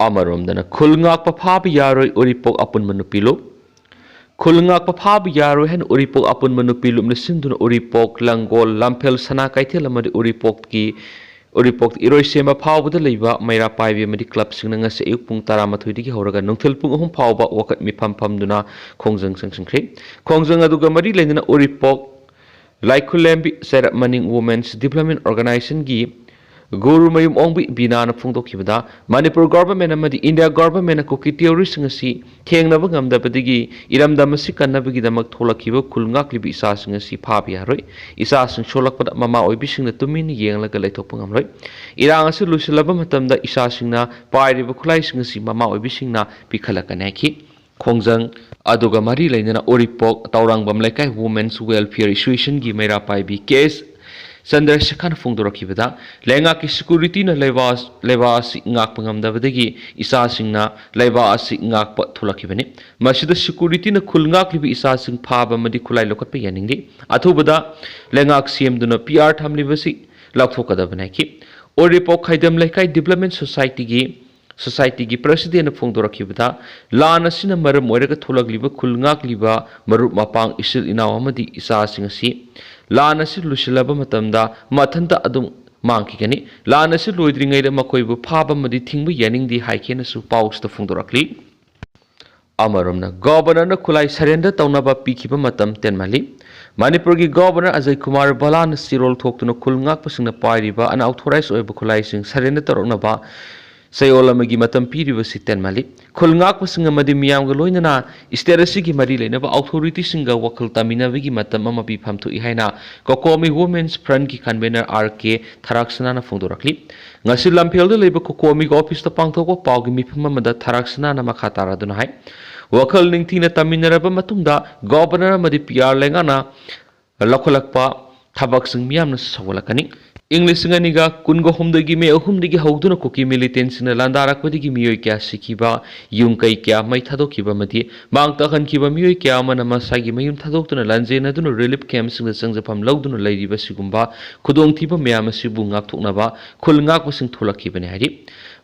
ꯑꯃꯔꯣꯝꯗꯅ ꯈꯨꯜ ꯉꯥꯛꯄ ꯐꯥꯕ ꯌꯥꯔꯣꯏ ꯎꯔꯤꯄꯣꯛ ꯑꯄꯨꯟꯕ ꯅꯨꯄꯤ ꯂꯨꯞ꯫ ꯈꯨꯜ ꯉꯥꯛꯄ ꯐꯥꯕ ꯌꯥꯔꯣꯏ ꯍꯥꯏꯅ ꯎꯔꯤꯄꯣꯛ ꯑꯄꯨꯟꯕ ꯅꯨꯄꯤ ꯂꯨꯞꯅ ꯁꯤꯟꯗꯨꯅ ꯎꯔꯤꯄꯣꯛ, ꯂꯪꯒꯣꯜ, ꯂꯝꯐꯦꯜ, ꯁꯅꯥ ꯀꯩꯊꯦꯜ ꯑꯃꯗꯤ ꯎꯔꯤꯄꯣꯛꯀꯤ, ꯎꯔꯤꯄꯣꯛ ꯏꯔꯣꯏꯁꯦꯝꯕ ꯐꯥꯎꯕꯗ ꯂꯩꯕ ꯃꯩꯔꯥ ꯄꯥꯏꯕꯤ ꯑꯃꯗꯤ ꯀ꯭ꯂꯕꯁꯤꯡꯅ ꯉꯁꯤ ꯑꯌꯨꯛ ꯄꯨꯡ ꯇꯔꯥꯃꯥꯊꯣꯏꯗꯒꯤ ꯍꯧꯔꯒ ꯅꯨꯡꯊꯤꯜ ꯄꯨꯡ ꯑꯍꯨꯝ ꯐꯥꯎꯕ ꯋꯥꯀꯠ ꯃꯤꯐꯝ ꯐꯝꯗꯨꯅ ꯈꯣꯡꯖꯪ ꯆꯪꯁꯤꯟꯈ꯭ꯔꯦ꯫ ꯈꯣꯡꯖꯪ ꯑꯗꯨꯒ ꯃꯔꯤ ꯂꯩꯅꯅ ꯎꯔꯤꯄꯣꯛ ꯂꯥꯏꯈꯨꯂꯦꯝꯕꯤ ꯆꯩꯔꯞ ꯃꯅꯤꯡ Women's Development Organizationꯒꯤ ꯒꯨꯔꯨ ꯃꯌꯨꯝ ꯑꯣꯡꯕꯤ ꯕꯤꯅꯥꯅ ꯐꯣꯡꯗꯣꯛꯈꯤꯕꯗ, ꯃꯅꯤꯄꯨꯔ ꯒꯣꯚꯔꯟꯃꯦꯟꯠ ꯑꯃꯗꯤ ꯏꯟꯗꯤꯌꯥ ꯒꯣꯚꯔꯟꯃꯦꯟꯠꯅ ꯀꯨꯀꯤ ꯇꯦꯔꯣꯔꯤꯁ꯭ꯠꯁꯤꯡ ꯑꯁꯤ ꯊꯦꯡꯅꯕ ꯉꯝꯗꯕꯗꯒꯤ ꯏꯔꯝꯗꯝ ꯑꯁꯤ ꯀꯟꯅꯕꯒꯤꯗꯃꯛ ꯊꯣꯛꯂꯛꯈꯤꯕ ꯈꯨꯜ ꯉꯥꯛꯂꯤꯕ ꯏꯆꯥꯁꯤꯡ ꯑꯁꯤ ꯐꯥꯕ ꯌꯥꯔꯣꯏ꯫ ꯏꯆꯥꯁꯤꯡ ꯁꯣꯛꯂꯛꯄꯗ ꯃꯃꯥ ꯑꯣꯏꯕꯤꯁꯤꯡꯅ ꯇꯨꯃꯤꯟꯅ ꯌꯦꯡꯂꯒ ꯂꯩꯊꯣꯛꯄ ꯉꯝꯂꯣꯏ꯫ ꯏꯔꯥꯡ ꯑꯁꯤ ꯂꯣꯏꯁꯤꯜꯂꯕ ꯃꯇꯝꯗ ꯏꯆꯥꯁꯤꯡꯅ ꯄꯥꯏꯔꯤꯕ ꯈꯨꯠꯂꯥꯏꯁꯤꯡ ꯑꯁꯤ ꯃꯃꯥ ꯑꯣꯏꯕꯤꯁꯤꯡꯅ ꯄꯤꯈꯠꯂꯛꯀꯅꯤ ꯍꯥꯏꯈꯤ꯫ ꯈꯣꯡꯖꯪ ꯑꯗꯨꯒ ꯃꯔꯤ ꯂꯩꯅꯅ ꯎꯔꯤꯄꯣꯛ ꯇꯧꯔꯥꯡꯕꯝ ꯂꯩꯀꯥꯏ Women's Welfare Associationꯒꯤ ꯃꯩꯔꯥ ꯄꯥꯏꯕꯤ ꯀꯦ ꯑꯦꯁ ꯆꯟꯗ꯭ꯔꯁꯦꯈꯔꯅ ꯐꯣꯡꯗꯣꯔꯛꯈꯤꯕꯗ, ꯂꯩꯉꯥꯛꯀꯤ ꯁꯦꯀ꯭ꯌꯨꯔꯤꯇꯤꯅ ꯂꯩꯕꯥꯛ, ꯂꯩꯕꯥꯛ ꯑꯁꯤ ꯉꯥꯛꯄ ꯉꯝꯗꯕꯗꯒꯤ ꯏꯆꯥꯁꯤꯡꯅ ꯂꯩꯕꯥꯛ ꯑꯁꯤ ꯉꯥꯛꯄ ꯊꯣꯛꯂꯛꯈꯤꯕꯅꯤ꯫ ꯃꯁꯤꯗ ꯁꯦꯀ꯭ꯌꯨꯔꯤꯇꯤꯅ ꯈꯨꯜ ꯉꯥꯛꯂꯤꯕ ꯏꯆꯥꯁꯤꯡ ꯐꯥꯕ ꯑꯃꯗꯤ ꯈꯨꯠꯂꯥꯏ ꯂꯧꯈꯠꯄ ꯌꯥꯅꯤꯡꯗꯦ꯫ ꯑꯊꯨꯕꯗ ꯂꯩꯉꯥꯛ ꯁꯦꯝꯗꯨꯅ ꯄꯤ ꯑꯥꯔ ꯊꯝꯂꯤꯕꯁꯤ ꯂꯧꯊꯣꯛꯀꯗꯕꯅꯤ ꯍꯥꯏꯈꯤ꯫ ꯎꯔꯤꯄꯣꯛ ꯈꯩꯗꯝ ꯂꯩꯀꯥꯏ Development Societyꯒꯤ ꯁꯣꯁꯥꯏꯇꯤꯒꯤ ꯄ꯭ꯔꯁꯤꯗꯦꯟꯅ ꯐꯣꯡꯗꯣꯔꯛꯈꯤꯕꯗ, ꯂꯥꯟ ꯑꯁꯤꯅ ꯃꯔꯝ ꯑꯣꯏꯔꯒ ꯊꯣꯛꯂꯛꯂꯤꯕ ꯈꯨꯜ ꯉꯥꯛꯂꯤꯕ ꯃꯔꯨꯞ ꯃꯄꯥꯡ, ꯏꯆꯤꯜ ꯏꯅꯥꯎ ꯑꯃꯗꯤ ꯏꯆꯥꯁꯤꯡ ꯑꯁꯤ ꯂꯥꯟ ꯑꯁꯤ ꯂꯣꯏꯁꯤꯜꯂꯕ ꯃꯇꯝꯗ ꯃꯊꯟꯇ ꯑꯗꯨꯝ ꯃꯥꯡꯈꯤꯒꯅꯤ꯫ ꯂꯥꯟ ꯑꯁꯤ ꯂꯣꯏꯗ꯭ꯔꯤꯉꯩꯗ ꯃꯈꯣꯏꯕꯨ ꯐꯥꯕ ꯑꯃꯗꯤ ꯊꯤꯡꯕ ꯌꯥꯅꯤꯡꯗꯦ ꯍꯥꯏꯈꯤꯅꯁꯨ ꯄꯥꯎꯁꯤꯗ ꯐꯣꯡꯗꯣꯔꯛꯂꯤ꯫ ꯑꯃꯔꯣꯝꯅ, ꯒꯣꯕꯔꯅꯔꯅ ꯈꯨꯠꯂꯥꯏ ꯁꯔꯦꯟꯗꯔ ꯇꯧꯅꯕ ꯄꯤꯈꯤꯕ ꯃꯇꯝ ꯇꯦꯟꯃꯜꯂꯤ꯫ ꯃꯅꯤꯄꯨꯔꯒꯤ ꯒꯣꯕꯔꯅꯔ ꯑꯖꯌ ꯀꯨꯃꯥꯔ ꯚꯂꯥꯅ ꯆꯦꯔꯣꯜ ꯊꯣꯛꯇꯨꯅ ꯈꯨꯜ ꯉꯥꯛꯄꯁꯤꯡꯅ ꯄꯥꯏꯔꯤꯕ unauthorized ꯑꯣꯏꯕ ꯈꯨꯠꯂꯥꯏꯁꯤꯡ ꯁꯔꯦꯟꯗꯔ ꯇꯧꯔꯛꯅꯕ ꯆꯌꯣꯜ ꯑꯃꯒꯤ ꯃꯇꯝ ꯄꯤꯔꯤꯕꯁꯤ ꯇꯦꯟꯃꯜꯂꯤ꯫ ꯈꯨꯜ ꯉꯥꯛꯄꯁꯤꯡ ꯑꯃꯗꯤ ꯃꯤꯌꯥꯝꯒ ꯂꯣꯏꯅꯅ state ꯑꯁꯤꯒꯤ ꯃꯔꯤ ꯂꯩꯅꯕ authorityꯁꯤꯡꯒ ꯋꯥꯈꯜ ꯇꯥꯃꯤꯟꯅꯕꯒꯤ ꯃꯇꯝ ꯑꯃ ꯄꯤꯐꯝ ꯊꯣꯛꯏ ꯍꯥꯏꯅ COCOMI Women's Frontꯀꯤ convener R K ꯊꯔꯥꯛꯁꯅꯥꯅ ꯐꯣꯡꯗꯣꯔꯛꯂꯤ꯫ ꯉꯁꯤ ꯂꯝꯐꯦꯜꯗ ꯂꯩꯕ COCOMIꯒꯤ officeꯇ ꯄꯥꯡꯊꯣꯛꯄ ꯄꯥꯎꯒꯤ ꯃꯤꯐꯝ ꯑꯃꯗ ꯊꯔꯥꯛꯁꯅꯥꯅ ꯃꯈꯥ ꯇꯥꯔꯗꯨꯅ ꯍꯥꯏ, ꯋꯥꯈꯜ ꯅꯤꯡꯊꯤꯅ ꯇꯥꯃꯤꯟꯅꯔꯕ ꯃꯇꯨꯡꯗ ꯒꯣꯕꯔꯅꯔ ꯑꯃꯗꯤ PR ꯂꯩꯉꯥꯛꯅ ꯂꯧꯈꯠꯂꯛꯄ ꯊꯕꯛꯁꯤꯡ ꯃꯤꯌꯥꯝꯅ ꯁꯧꯒꯠꯂꯛꯀꯅꯤ꯫ ꯏꯪ ꯂꯤꯁꯤꯡ ꯑꯅꯤꯒ ꯀꯨꯟꯒ ꯍꯨꯝꯗꯣꯏꯒꯤ ꯃꯦ ꯑꯍꯨꯝꯗꯒꯤ ꯍꯧꯗꯨꯅ ꯀꯨꯀꯤ militantꯁꯤꯡꯅ ꯂꯥꯟꯗꯥꯔꯛꯄꯗꯒꯤ ꯃꯤꯑꯣꯏ ꯀꯌꯥ ꯁꯤꯈꯤꯕ, ꯌꯨꯝ ꯀꯩ ꯀꯌꯥ ꯃꯩ ꯊꯥꯗꯣꯛꯈꯤꯕ ꯑꯃꯗꯤ ꯃꯥꯡ ꯇꯥꯛꯍꯟꯈꯤꯕ ꯃꯤꯑꯣꯏ ꯀꯌꯥ ꯑꯃꯅ ꯃꯁꯥꯒꯤ ꯃꯌꯨꯝ ꯊꯥꯗꯣꯛꯇꯨꯅ ꯂꯥꯟꯖꯦꯟꯅꯗꯨꯅ relief campꯁꯤꯡꯗ ꯆꯪꯖꯐꯝ ꯂꯧꯗꯨꯅ ꯂꯩꯔꯤꯕ ꯑꯁꯤꯒꯨꯝꯕ ꯈꯨꯗꯣꯡꯊꯤꯕ ꯃꯌꯥꯝ ꯑꯁꯤꯕꯨ ꯉꯥꯛꯊꯣꯛꯅꯕ ꯈꯨꯜ ꯉꯥꯛꯄꯁꯤꯡ ꯊꯣꯛꯂꯛꯈꯤꯕꯅꯤ ꯍꯥꯏꯔꯤ꯫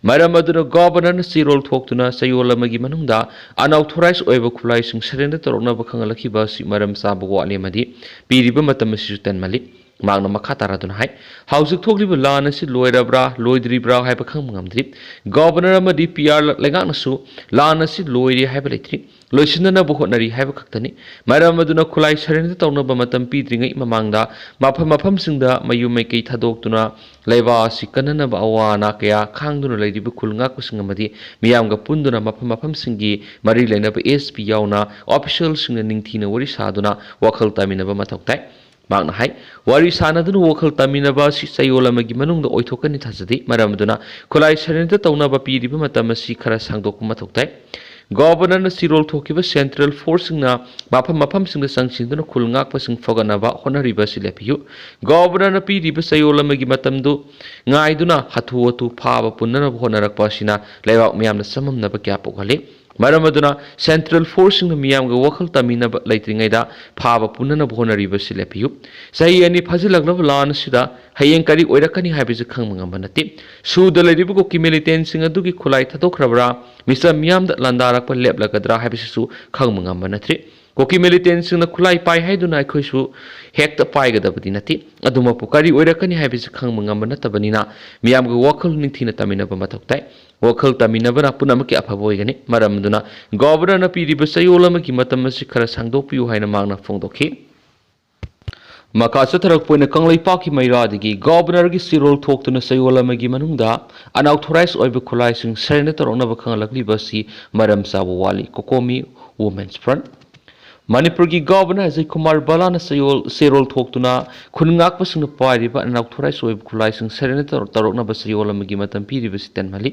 ꯃꯔꯝ ꯑꯗꯨꯅ ꯒꯣꯕꯔꯅꯔꯅ ꯆꯦꯔꯣꯜ ꯊꯣꯛꯇꯨꯅ ꯆꯌꯣꯜ ꯑꯃꯒꯤ ꯃꯅꯨꯡꯗ unauthorized ꯑꯣꯏꯕ ꯈꯨꯠꯂꯥꯏꯁꯤꯡ ꯁꯔꯦꯟꯗꯔ ꯇꯧꯔꯛꯅꯕ ꯈꯪꯍꯜꯂꯛꯈꯤꯕ ꯑꯁꯤ ꯃꯔꯝ ꯆꯥꯕ ꯋꯥꯠꯂꯤ ꯑꯃꯗꯤ ꯄꯤꯔꯤꯕ ꯃꯇꯝ ꯑꯁꯤꯁꯨ ꯇꯦꯟꯃꯜꯂꯤ꯫ ꯃꯍꯥꯛꯅ ꯃꯈꯥ ꯇꯥꯔꯗꯨꯅ ꯍꯥꯏ, ꯍꯧꯖꯤꯛ ꯊꯣꯛꯂꯤꯕ ꯂꯥꯟ ꯑꯁꯤ ꯂꯣꯏꯔꯕ꯭ꯔꯥ, ꯂꯣꯏꯗ꯭ꯔꯤꯕ꯭ꯔꯥ ꯍꯥꯏꯕ ꯈꯪꯕ ꯉꯝꯗ꯭ꯔꯤ꯫ ꯒꯣꯕꯔꯅꯔ ꯑꯃꯗꯤ PR ꯂꯩꯉꯥꯛꯅꯁꯨ ꯂꯥꯟ ꯑꯁꯤ ꯂꯣꯏꯔꯦ ꯍꯥꯏꯕ ꯂꯩꯇ꯭ꯔꯤ, ꯂꯣꯏꯁꯤꯟꯅꯅꯕ ꯍꯣꯠꯅꯔꯤ ꯍꯥꯏꯕ ꯈꯛꯇꯅꯤ꯫ ꯃꯔꯝ ꯑꯗꯨꯅ ꯈꯨꯠꯂꯥꯏ ꯁꯔꯦꯟꯗꯔ ꯇꯧꯅꯕ ꯃꯇꯝ ꯄꯤꯗ꯭ꯔꯤꯉꯩ ꯃꯃꯥꯡꯗ ꯃꯐꯝ ꯃꯐꯝꯁꯤꯡꯗ ꯃꯌꯨꯝ ꯃꯩꯀꯩ ꯊꯥꯗꯣꯛꯇꯨꯅ ꯂꯩꯕꯥꯛ ꯑꯁꯤ ꯀꯟꯅꯅꯕ ꯑꯋꯥ ꯑꯅꯥ ꯀꯌꯥ ꯈꯥꯡꯗꯨꯅ ꯂꯩꯔꯤꯕ ꯈꯨꯜ ꯉꯥꯛꯄꯁꯤꯡ ꯑꯃꯗꯤ ꯃꯤꯌꯥꯝꯒ ꯄꯨꯟꯗꯨꯅ ꯃꯐꯝ ꯃꯐꯝꯁꯤꯡꯒꯤ ꯃꯔꯤ ꯂꯩꯅꯕ SP ꯌꯥꯎꯅ officialꯁꯤꯡꯅ ꯅꯤꯡꯊꯤꯅ ꯋꯥꯔꯤ ꯁꯥꯗꯨꯅ ꯋꯥꯈꯜ ꯇꯥꯃꯤꯟꯅꯕ ꯃꯊꯧ ꯇꯥꯏ꯫ ꯃꯍꯥꯛꯅ ꯍꯥꯏ, ꯋꯥꯔꯤ ꯁꯥꯟꯅꯗꯨꯅ ꯋꯥꯈꯜ ꯇꯥꯃꯤꯟꯅꯕ ꯑꯁꯤ ꯆꯌꯣꯜ ꯑꯃꯒꯤ ꯃꯅꯨꯡꯗ ꯑꯣꯏꯊꯣꯛꯀꯅꯤ ꯊꯥꯖꯗꯦ꯫ ꯃꯔꯝ ꯑꯗꯨꯅ ꯈꯨꯠꯂꯥꯏ ꯁꯔꯦꯟꯗꯔ ꯇꯧꯅꯕ ꯄꯤꯔꯤꯕ ꯃꯇꯝ ꯑꯁꯤ ꯈꯔ ꯁꯥꯡꯗꯣꯛꯄ ꯃꯊꯧ ꯇꯥꯏ꯫ ꯒꯣꯕꯔꯅꯔꯅ ꯆꯦꯔꯣꯜ ꯊꯣꯛꯈꯤꯕ central forceꯁꯤꯡꯅ ꯃꯐꯝ ꯃꯐꯝꯁꯤꯡꯗ ꯆꯪꯁꯤꯟꯗꯨꯅ ꯈꯨꯜ ꯉꯥꯛꯄꯁꯤꯡ ꯐꯒꯠꯅꯕ ꯍꯣꯠꯅꯔꯤꯕ ꯑꯁꯤ ꯂꯦꯞꯄꯤꯌꯨ꯫ ꯒꯣꯕꯔꯅꯔꯅ ꯄꯤꯔꯤꯕ ꯆꯌꯣꯜ ꯑꯃꯒꯤ ꯃꯇꯝꯗꯨ ꯉꯥꯏꯗꯨꯅ ꯍꯥꯊꯨ ꯍꯥꯊꯨ ꯐꯥꯕ ꯄꯨꯟꯅꯅꯕ ꯍꯣꯠꯅꯔꯛꯄ ꯑꯁꯤꯅ ꯂꯩꯕꯥꯛ ꯃꯤꯌꯥꯝꯅ ꯆꯃꯝꯅꯕ ꯀꯌꯥ ꯄꯣꯛꯍꯜꯂꯤ꯫ ꯃꯔꯝ ꯑꯗꯨꯅ ꯁꯦꯟꯇ꯭ꯔꯦꯜ ꯐꯣꯔꯁꯁꯤꯡꯅ ꯃꯤꯌꯥꯝꯒ ꯋꯥꯈꯜ ꯇꯥꯃꯤꯟꯅꯕ ꯂꯩꯇ꯭ꯔꯤꯉꯩꯗ ꯐꯥꯕ ꯄꯨꯅꯅꯕ ꯍꯣꯠꯅꯔꯤꯕꯁꯤ ꯂꯦꯞꯄꯤꯌꯨ꯫ ꯆꯍꯤ ꯑꯅꯤ ꯐꯥꯖꯤꯜꯂꯛꯂꯕ ꯂꯥꯟ ꯑꯁꯤꯗ ꯍꯌꯦꯡ ꯀꯔꯤ ꯑꯣꯏꯔꯛꯀꯅꯤ ꯍꯥꯏꯕꯁꯤ ꯈꯪꯕ ꯉꯝꯕ ꯅꯠꯇꯦ꯫ ꯁꯨꯗ ꯂꯩꯔꯤꯕ ꯀꯨꯀꯤ ꯃꯤꯂꯤꯇꯦꯟꯁꯤꯡ ꯑꯗꯨꯒꯤ ꯈꯨꯠꯂꯥꯏ ꯊꯥꯗꯣꯛꯈ꯭ꯔꯕ꯭ꯔꯥ? ꯃꯤꯆꯝ ꯃꯤꯌꯥꯝꯗ ꯂꯥꯟꯗꯥꯔꯛꯄ ꯂꯦꯞꯂꯒꯗ꯭ꯔꯥ ꯍꯥꯏꯕꯁꯤꯁꯨ ꯈꯪꯕ ꯉꯝꯕ ꯅꯠꯇ꯭ꯔꯤ꯫ ꯀꯨꯀꯤ ꯃꯤꯂꯤꯇꯦꯟꯁꯤꯡꯅ ꯈꯨꯠꯂꯥꯏ ꯄꯥꯏ ꯍꯥꯏꯗꯨꯅ ꯑꯩꯈꯣꯏꯁꯨ ꯍꯦꯛꯇ ꯄꯥꯏꯒꯗꯕꯗꯤ ꯅꯠꯇꯦ꯫ ꯑꯗꯨꯃꯛꯄꯨ ꯀꯔꯤ ꯑꯣꯏꯔꯛꯀꯅꯤ ꯍꯥꯏꯕꯁꯤ ꯈꯪꯕ ꯉꯝꯕ ꯅꯠꯇꯕꯅꯤꯅ ꯃꯤꯌꯥꯝꯒ ꯋꯥꯈꯜ ꯅꯤꯡꯊꯤꯅ ꯇꯥꯃꯤꯟꯅꯕ ꯃꯊꯧ ꯇꯥꯏ꯫ ꯋꯥꯈꯜ ꯇꯥꯃꯤꯟꯅꯕꯅ ꯄꯨꯝꯅꯃꯛꯀꯤ ꯑꯐꯕ ꯑꯣꯏꯒꯅꯤ꯫ ꯃꯔꯝ ꯑꯗꯨꯅ ꯒꯣꯕꯔꯅꯔꯅ ꯄꯤꯔꯤꯕ ꯆꯌꯣꯜ ꯑꯃꯒꯤ ꯃꯇꯝ ꯑꯁꯤ ꯈꯔ ꯁꯥꯡꯗꯣꯛꯄꯤꯌꯨ ꯍꯥꯏꯅ ꯃꯍꯥꯛꯅ ꯐꯣꯡꯗꯣꯛꯈꯤ꯫ ꯃꯈꯥ ꯆꯠꯊꯔꯛꯄ ꯑꯣꯏꯅ ꯀꯪꯂꯩꯄꯥꯛꯀꯤ ꯃꯩꯔꯥꯗꯒꯤ ꯒꯣꯕꯔꯅꯔꯒꯤ ꯆꯦꯔꯣꯜ ꯊꯣꯛꯇꯨꯅ ꯆꯌꯣꯜ ꯑꯃꯒꯤ ꯃꯅꯨꯡꯗ unauthorized ꯑꯣꯏꯕ ꯈꯨꯠꯂꯥꯏꯁꯤꯡ surrender ꯇꯧꯔꯛꯅꯕ ꯈꯪꯍꯜꯂꯛꯂꯤꯕ ꯑꯁꯤ ꯃꯔꯝ ꯆꯥꯕ ꯋꯥꯠꯂꯤ꯫ COCOMI Women's Front꯫ ꯃꯅꯤꯄꯨꯔꯒꯤ ꯒꯣꯕꯔꯅꯔ ꯑꯖꯌ ꯀꯨꯃꯥꯔ ꯕꯂꯥꯅ ꯆꯌꯣꯜ, ꯆꯦꯔꯣꯜ ꯊꯣꯛꯇꯨꯅ ꯈꯨꯟ ꯉꯥꯛꯄꯁꯤꯡꯅ ꯄꯥꯏꯔꯤꯕ unauthorized ꯑꯣꯏꯕ ꯈꯨꯠꯂꯥꯏꯁꯤꯡ surrender ꯇꯧꯔꯛ-, ꯇꯧꯔꯛꯅꯕ ꯆꯌꯣꯜ ꯑꯃꯒꯤ ꯃꯇꯝ ꯄꯤꯔꯤꯕꯁꯤ ꯇꯦꯟꯃꯜꯂꯤ꯫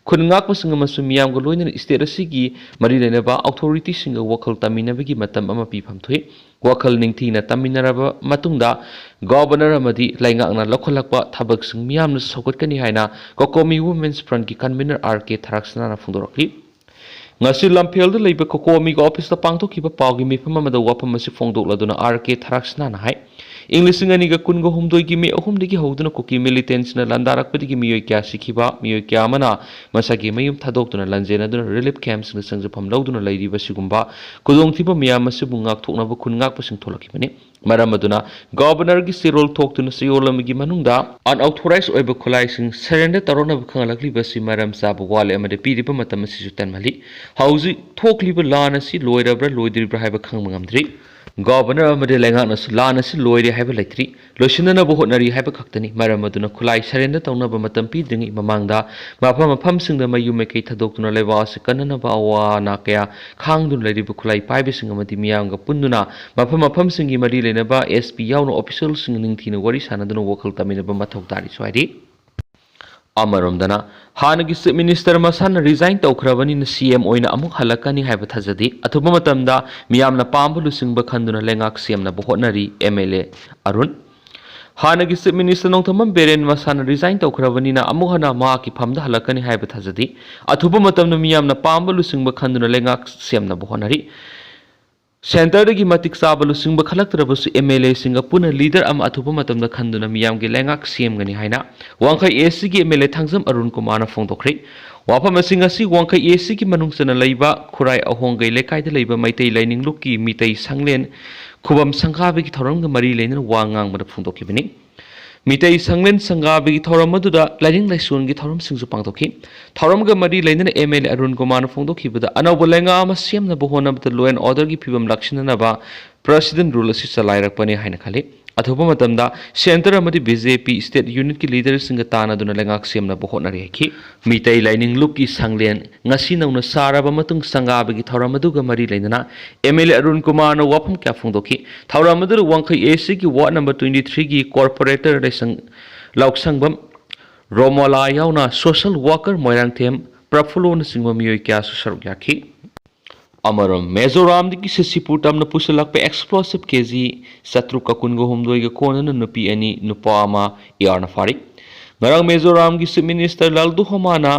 ꯈꯨꯟ ꯉꯥꯛꯄꯁꯤꯡ ꯑꯃꯁꯨꯡ ꯃꯤꯌꯥꯝꯒ ꯂꯣꯏꯅꯅ state ꯑꯁꯤꯒꯤ ꯃꯔꯤ ꯂꯩꯅꯕ authorityꯁꯤꯡꯒ ꯋꯥꯈꯜ ꯇꯥꯃꯤꯟꯅꯕꯒꯤ ꯃꯇꯝ ꯑꯃ ꯄꯤꯐꯝ ꯊꯣꯛꯏ꯫ ꯋꯥꯈꯜ ꯅꯤꯡꯊꯤꯅ ꯇꯥꯃꯤꯟꯅꯔꯕ ꯃꯇꯨꯡꯗ ꯒꯣꯕꯔꯅꯔ ꯑꯃꯗꯤ ꯂꯩꯉꯥꯛꯅ ꯂꯧꯈꯠꯂꯛꯄ ꯊꯕꯛꯁꯤꯡ ꯃꯤꯌꯥꯝꯅ ꯁꯧꯒꯠꯀꯅꯤ ꯍꯥꯏꯅ COCOMI Women's Frontꯀꯤ convener R K ꯊꯔꯥꯛꯁꯅꯥꯅ ꯐꯣꯡꯗꯣꯔꯛꯂꯤ꯫ ꯉꯁꯤ ꯂꯝꯐꯦꯜꯗ ꯂꯩꯕ COCOMIꯒꯤ officeꯇ ꯄꯥꯡꯊꯣꯛꯈꯤꯕ ꯄꯥꯎꯒꯤ ꯃꯤꯐꯝ ꯑꯃꯗ ꯋꯥꯐꯝ ꯑꯁꯤ ꯐꯣꯡꯗꯣꯛꯂꯗꯨꯅ R K ꯊꯔꯥꯛꯁꯅꯥꯅ ꯍꯥꯏ, ꯏꯪ ꯂꯤꯁꯤꯡ ꯑꯅꯤꯒ ꯀꯨꯟꯒ ꯍꯨꯝꯗꯣꯏꯒꯤ May ꯑꯍꯨꯝꯗꯒꯤ ꯍꯧꯗꯨꯅ ꯀꯨꯀꯤ militantꯁꯤꯡꯅ ꯂꯥꯟꯗꯥꯔꯛꯄꯗꯒꯤ ꯃꯤꯑꯣꯏ ꯀꯌꯥ ꯁꯤꯈꯤꯕ, ꯃꯤꯑꯣꯏ ꯀꯌꯥ ꯑꯃꯅ ꯃꯁꯥꯒꯤ ꯃꯌꯨꯝ ꯊꯥꯗꯣꯛꯇꯨꯅ ꯂꯥꯟꯖꯦꯟꯅꯗꯨꯅ relief campꯁꯤꯡꯗ ꯆꯪꯖꯐꯝ ꯂꯧꯗꯨꯅ ꯂꯩꯔꯤꯕ ꯑꯁꯤꯒꯨꯝꯕ ꯈꯨꯗꯣꯡꯊꯤꯕ ꯃꯌꯥꯝ ꯑꯁꯤꯕꯨ ꯉꯥꯛꯊꯣꯛꯅꯕ ꯈꯨꯟ ꯉꯥꯛꯄꯁꯤꯡ ꯊꯣꯛꯂꯛꯈꯤꯕꯅꯤ꯫ ꯃꯔꯝ ꯑꯗꯨꯅ ꯒꯣꯕꯔꯅꯔꯒꯤ ꯆꯦꯔꯣꯜ ꯊꯣꯛꯇꯨꯅ ꯆꯌꯣꯜ ꯑꯃꯒꯤ ꯃꯅꯨꯡꯗ unauthorized ꯑꯣꯏꯕ ꯈꯨꯠꯂꯥꯏꯁꯤꯡ surrender ꯇꯧꯔꯛꯅꯕ ꯈꯪꯍꯜꯂꯛꯂꯤꯕ ꯑꯁꯤ ꯃꯔꯝ ꯆꯥꯕ ꯋꯥꯠꯂꯦ ꯑꯃꯗꯤ ꯄꯤꯔꯤꯕ ꯃꯇꯝ ꯑꯁꯤꯁꯨ ꯇꯦꯟꯃꯜꯂꯤ꯫ ꯍꯧꯖꯤꯛ ꯊꯣꯛꯂꯤꯕ ꯂꯥꯟ ꯑꯁꯤ ꯂꯣꯏꯔꯕ꯭ꯔꯥ ꯂꯣꯏꯗ꯭ꯔꯤꯕ꯭ꯔꯥ ꯍꯥꯏꯕ ꯈꯪꯕ ꯉꯝꯗ꯭ꯔꯤ꯫ ꯒꯣꯕꯔꯅꯔ ꯑꯃꯗꯤ ꯂꯩꯉꯥꯛꯅꯁꯨ ꯂꯥꯟ ꯑꯁꯤ ꯂꯣꯏꯔꯦ ꯍꯥꯏꯕ ꯂꯩꯇ꯭ꯔꯤ, ꯂꯣꯏꯁꯤꯟꯅꯅꯕ ꯍꯣꯠꯅꯔꯤ ꯍꯥꯏꯕ ꯈꯛꯇꯅꯤ꯫ ꯃꯔꯝ ꯑꯗꯨꯅ ꯈꯨꯠꯂꯥꯏ surrender ꯇꯧꯅꯕ ꯃꯇꯝ ꯄꯤꯗ꯭ꯔꯤꯉꯩ ꯃꯃꯥꯡꯗ ꯃꯐꯝ ꯃꯐꯝꯁꯤꯡꯗ ꯃꯌꯨꯝ ꯃꯩꯀꯩ ꯊꯥꯗꯣꯛꯇꯨꯅ ꯂꯩꯕꯥꯛ ꯑꯁꯤ ꯀꯟꯅꯅꯕ ꯑꯋꯥ ꯑꯅꯥ ꯀꯌꯥ ꯈꯥꯡꯗꯨꯅ ꯂꯩꯔꯤꯕ ꯈꯨꯠꯂꯥꯏ ꯄꯥꯏꯕꯁꯤꯡ ꯑꯃꯗꯤ ꯃꯤꯌꯥꯝꯒ ꯄꯨꯟꯗꯨꯅ ꯃꯐꯝ ꯃꯐꯝꯁꯤꯡꯒꯤ ꯃꯔꯤ ꯂꯩꯅꯕ SP ꯌꯥꯎꯅ officialꯁꯤꯡ ꯅꯤꯡꯊꯤꯅ ꯋꯥꯔꯤ ꯁꯥꯟꯅꯗꯨꯅ ꯋꯥꯈꯜ ꯇꯥꯃꯤꯟꯅꯕ ꯃꯊꯧ ꯇꯥꯔꯤ ꯁ꯭ꯋꯥꯏꯗꯤ꯫ ꯑꯃꯔꯣꯝꯗꯅ ꯍꯥꯟꯅꯒꯤ Chief Minister ꯃꯁꯥꯅ resign ꯇꯧꯈ꯭ꯔꯕꯅꯤꯅ CM ꯑꯣꯏꯅ ꯑꯃꯨꯛ ꯍꯜꯂꯛꯀꯅꯤ ꯍꯥꯏꯕ ꯊꯥꯖꯗꯦ꯫ ꯑꯊꯨꯕ ꯃꯇꯝꯗ ꯃꯤꯌꯥꯝꯅ ꯄꯥꯝꯕ ꯂꯨꯆꯤꯡꯕ ꯈꯟꯗꯨꯅ ꯂꯩꯉꯥꯛ ꯁꯦꯝꯅꯕ ꯍꯣꯠꯅꯔꯤ꯫ MLA ꯑꯔꯨꯟ꯫ ꯍꯥꯟꯅꯒꯤ Chief Minister ꯅꯣꯡꯊꯣꯝꯕꯝ ꯕꯤꯔꯦꯟ ꯃꯁꯥꯅ resign ꯇꯧꯈ꯭ꯔꯕꯅꯤꯅ ꯑꯃꯨꯛ ꯍꯟꯅ ꯃꯍꯥꯛꯀꯤ ꯐꯝꯗ ꯍꯜꯂꯛꯀꯅꯤ ꯍꯥꯏꯕ ꯊꯥꯖꯗꯦ꯫ ꯑꯊꯨꯕ ꯃꯇꯝꯗ ꯃꯤꯌꯥꯝꯅ ꯄꯥꯝꯕ ꯂꯨꯆꯤꯡꯕ ꯈꯟꯗꯨꯅ ꯂꯩꯉꯥꯛ ꯁꯦꯝꯅꯕ ꯍꯣꯠꯅꯔꯤ꯫ Centreꯗꯒꯤ ꯃꯇꯤꯛ ꯆꯥꯕ ꯂꯨꯆꯤꯡꯕ ꯈꯜꯂꯛꯇ꯭ꯔꯕꯁꯨ MLAꯁꯤꯡꯒ ꯄꯨꯟꯅ leader ꯑꯃ ꯑꯊꯨꯕ ꯃꯇꯝꯗ ꯈꯟꯗꯨꯅ ꯃꯤꯌꯥꯝꯒꯤ ꯂꯩꯉꯥꯛ ꯁꯦꯝꯒꯅꯤ ꯍꯥꯏꯅ ꯋꯥꯡꯈꯩ ACꯒꯤ MLA ꯊꯥꯡꯖꯝ ꯑꯔꯨꯟ ꯀꯨꯃꯥꯔꯅ ꯐꯣꯡꯗꯣꯛꯈ꯭ꯔꯦ꯫ ꯋꯥꯐꯝ ꯑꯁꯤ ꯉꯁꯤ ꯋꯥꯡꯈꯩ ACꯒꯤ ꯃꯅꯨꯡ ꯆꯟꯅ ꯂꯩꯕ ꯈꯨꯔꯥꯏ ꯑꯍꯣꯡꯒꯩ ꯂꯩꯀꯥꯏꯗ ꯂꯩꯕ ꯃꯩꯇꯩ ꯂꯥꯏꯅꯤꯡ ꯂꯨꯞꯀꯤ ꯃꯤꯇꯩ ꯁꯪꯂꯦꯟ ꯈꯨꯕꯝ ꯁꯪꯒꯥꯕꯒꯤ ꯊꯧꯔꯝꯒ ꯃꯔꯤ ꯂꯩꯅꯅ ꯋꯥ ꯉꯥꯡꯕꯗ ꯐꯣꯡꯗꯣꯛꯈꯤꯕꯅꯤ꯫ ꯃꯤꯇꯩ ꯁꯪꯂꯦꯟ ꯁꯪꯒꯥꯕꯒꯤ ꯊꯧꯔꯝ ꯑꯗꯨꯗ ꯂꯥꯏꯅꯤꯡ ꯂꯥꯏꯁꯣꯟꯒꯤ ꯊꯧꯔꯝꯁꯤꯡꯁꯨ ꯄꯥꯡꯊꯣꯛꯈꯤ꯫ ꯊꯧꯔꯝꯒ ꯃꯔꯤ ꯂꯩꯅꯅ MLA ꯑꯔꯨꯟ ꯀꯨꯃꯥꯔꯅ ꯐꯣꯡꯗꯣꯛꯈꯤꯕꯗ, ꯑꯅꯧꯕ ꯂꯩꯉꯥꯛ ꯑꯃ ꯁꯦꯝꯅꯕ ꯍꯣꯠꯅꯕꯗ law and orderꯒꯤ ꯐꯤꯕꯝ ꯂꯥꯛꯁꯤꯟꯅꯅꯕ President rule ꯑꯁꯤ ꯆꯂꯥꯏꯔꯛꯄꯅꯤ ꯍꯥꯏꯅ ꯈꯜꯂꯤ꯫ ꯑꯊꯨꯕ ꯃꯇꯝꯗ Centre ꯑꯃꯗꯤ BJP state unitꯀꯤ leaderꯁꯤꯡꯒ ꯇꯥꯟꯅꯗꯨꯅ ꯂꯩꯉꯥꯛ ꯁꯦꯝꯅꯕ ꯍꯣꯠꯅꯔꯤ ꯍꯥꯏꯈꯤ꯫ ꯃꯤꯇꯩ ꯂꯥꯏꯅꯤꯡ ꯂꯨꯞꯀꯤ ꯁꯪꯂꯦꯟ ꯉꯁꯤ ꯅꯧꯅ ꯁꯥꯔꯕ ꯃꯇꯨꯡ ꯁꯪꯒꯥꯕꯒꯤ ꯊꯧꯔꯝ ꯑꯗꯨꯒ ꯃꯔꯤ ꯂꯩꯅꯅ MLA ꯑꯔꯨꯟ ꯀꯨꯃꯥꯔꯅ ꯋꯥꯐꯝ ꯀꯌꯥ ꯐꯣꯡꯗꯣꯛꯈꯤ꯫ ꯊꯧꯔꯝ ꯑꯗꯨꯗ ꯋꯥꯡꯈꯩ ACꯒꯤ ward number twenty threeꯒꯤ corporator ꯂꯥꯏꯁꯪ ꯂꯧꯁꯪꯕꯝ ꯔꯣꯃꯣꯂꯥ ꯌꯥꯎꯅ social worker ꯃꯣꯏꯔꯥꯡꯊꯦꯝ ꯄ꯭ꯔꯐꯨꯜꯂꯣꯅꯆꯤꯡꯕ ꯃꯤꯑꯣꯏ ꯀꯌꯥꯁꯨ ꯁꯔꯨꯛ ꯌꯥꯈꯤ꯫ ꯑꯃꯔꯣꯝ, ꯃꯤꯖꯣꯔꯥꯝꯗꯒꯤ ꯁꯤꯁꯤꯄꯨꯔ ꯇꯝꯅ ꯄꯨꯁꯤꯜꯂꯛꯄ explosive KG ꯆꯥꯇ꯭ꯔꯨꯛꯀ ꯀꯨꯟꯒ ꯍꯨꯝꯗꯣꯏꯒ ꯀꯣꯟꯅꯅ ꯅꯨꯄꯤ ꯑꯅꯤ, ꯅꯨꯄꯥ ꯑꯃ ARꯅ ꯐꯥꯔꯤ꯫ ꯉꯔꯥꯡ ꯃꯤꯖꯣꯔꯥꯝꯒꯤ Chief Minister ꯂꯥꯜꯗꯨꯍꯣꯃꯥꯅ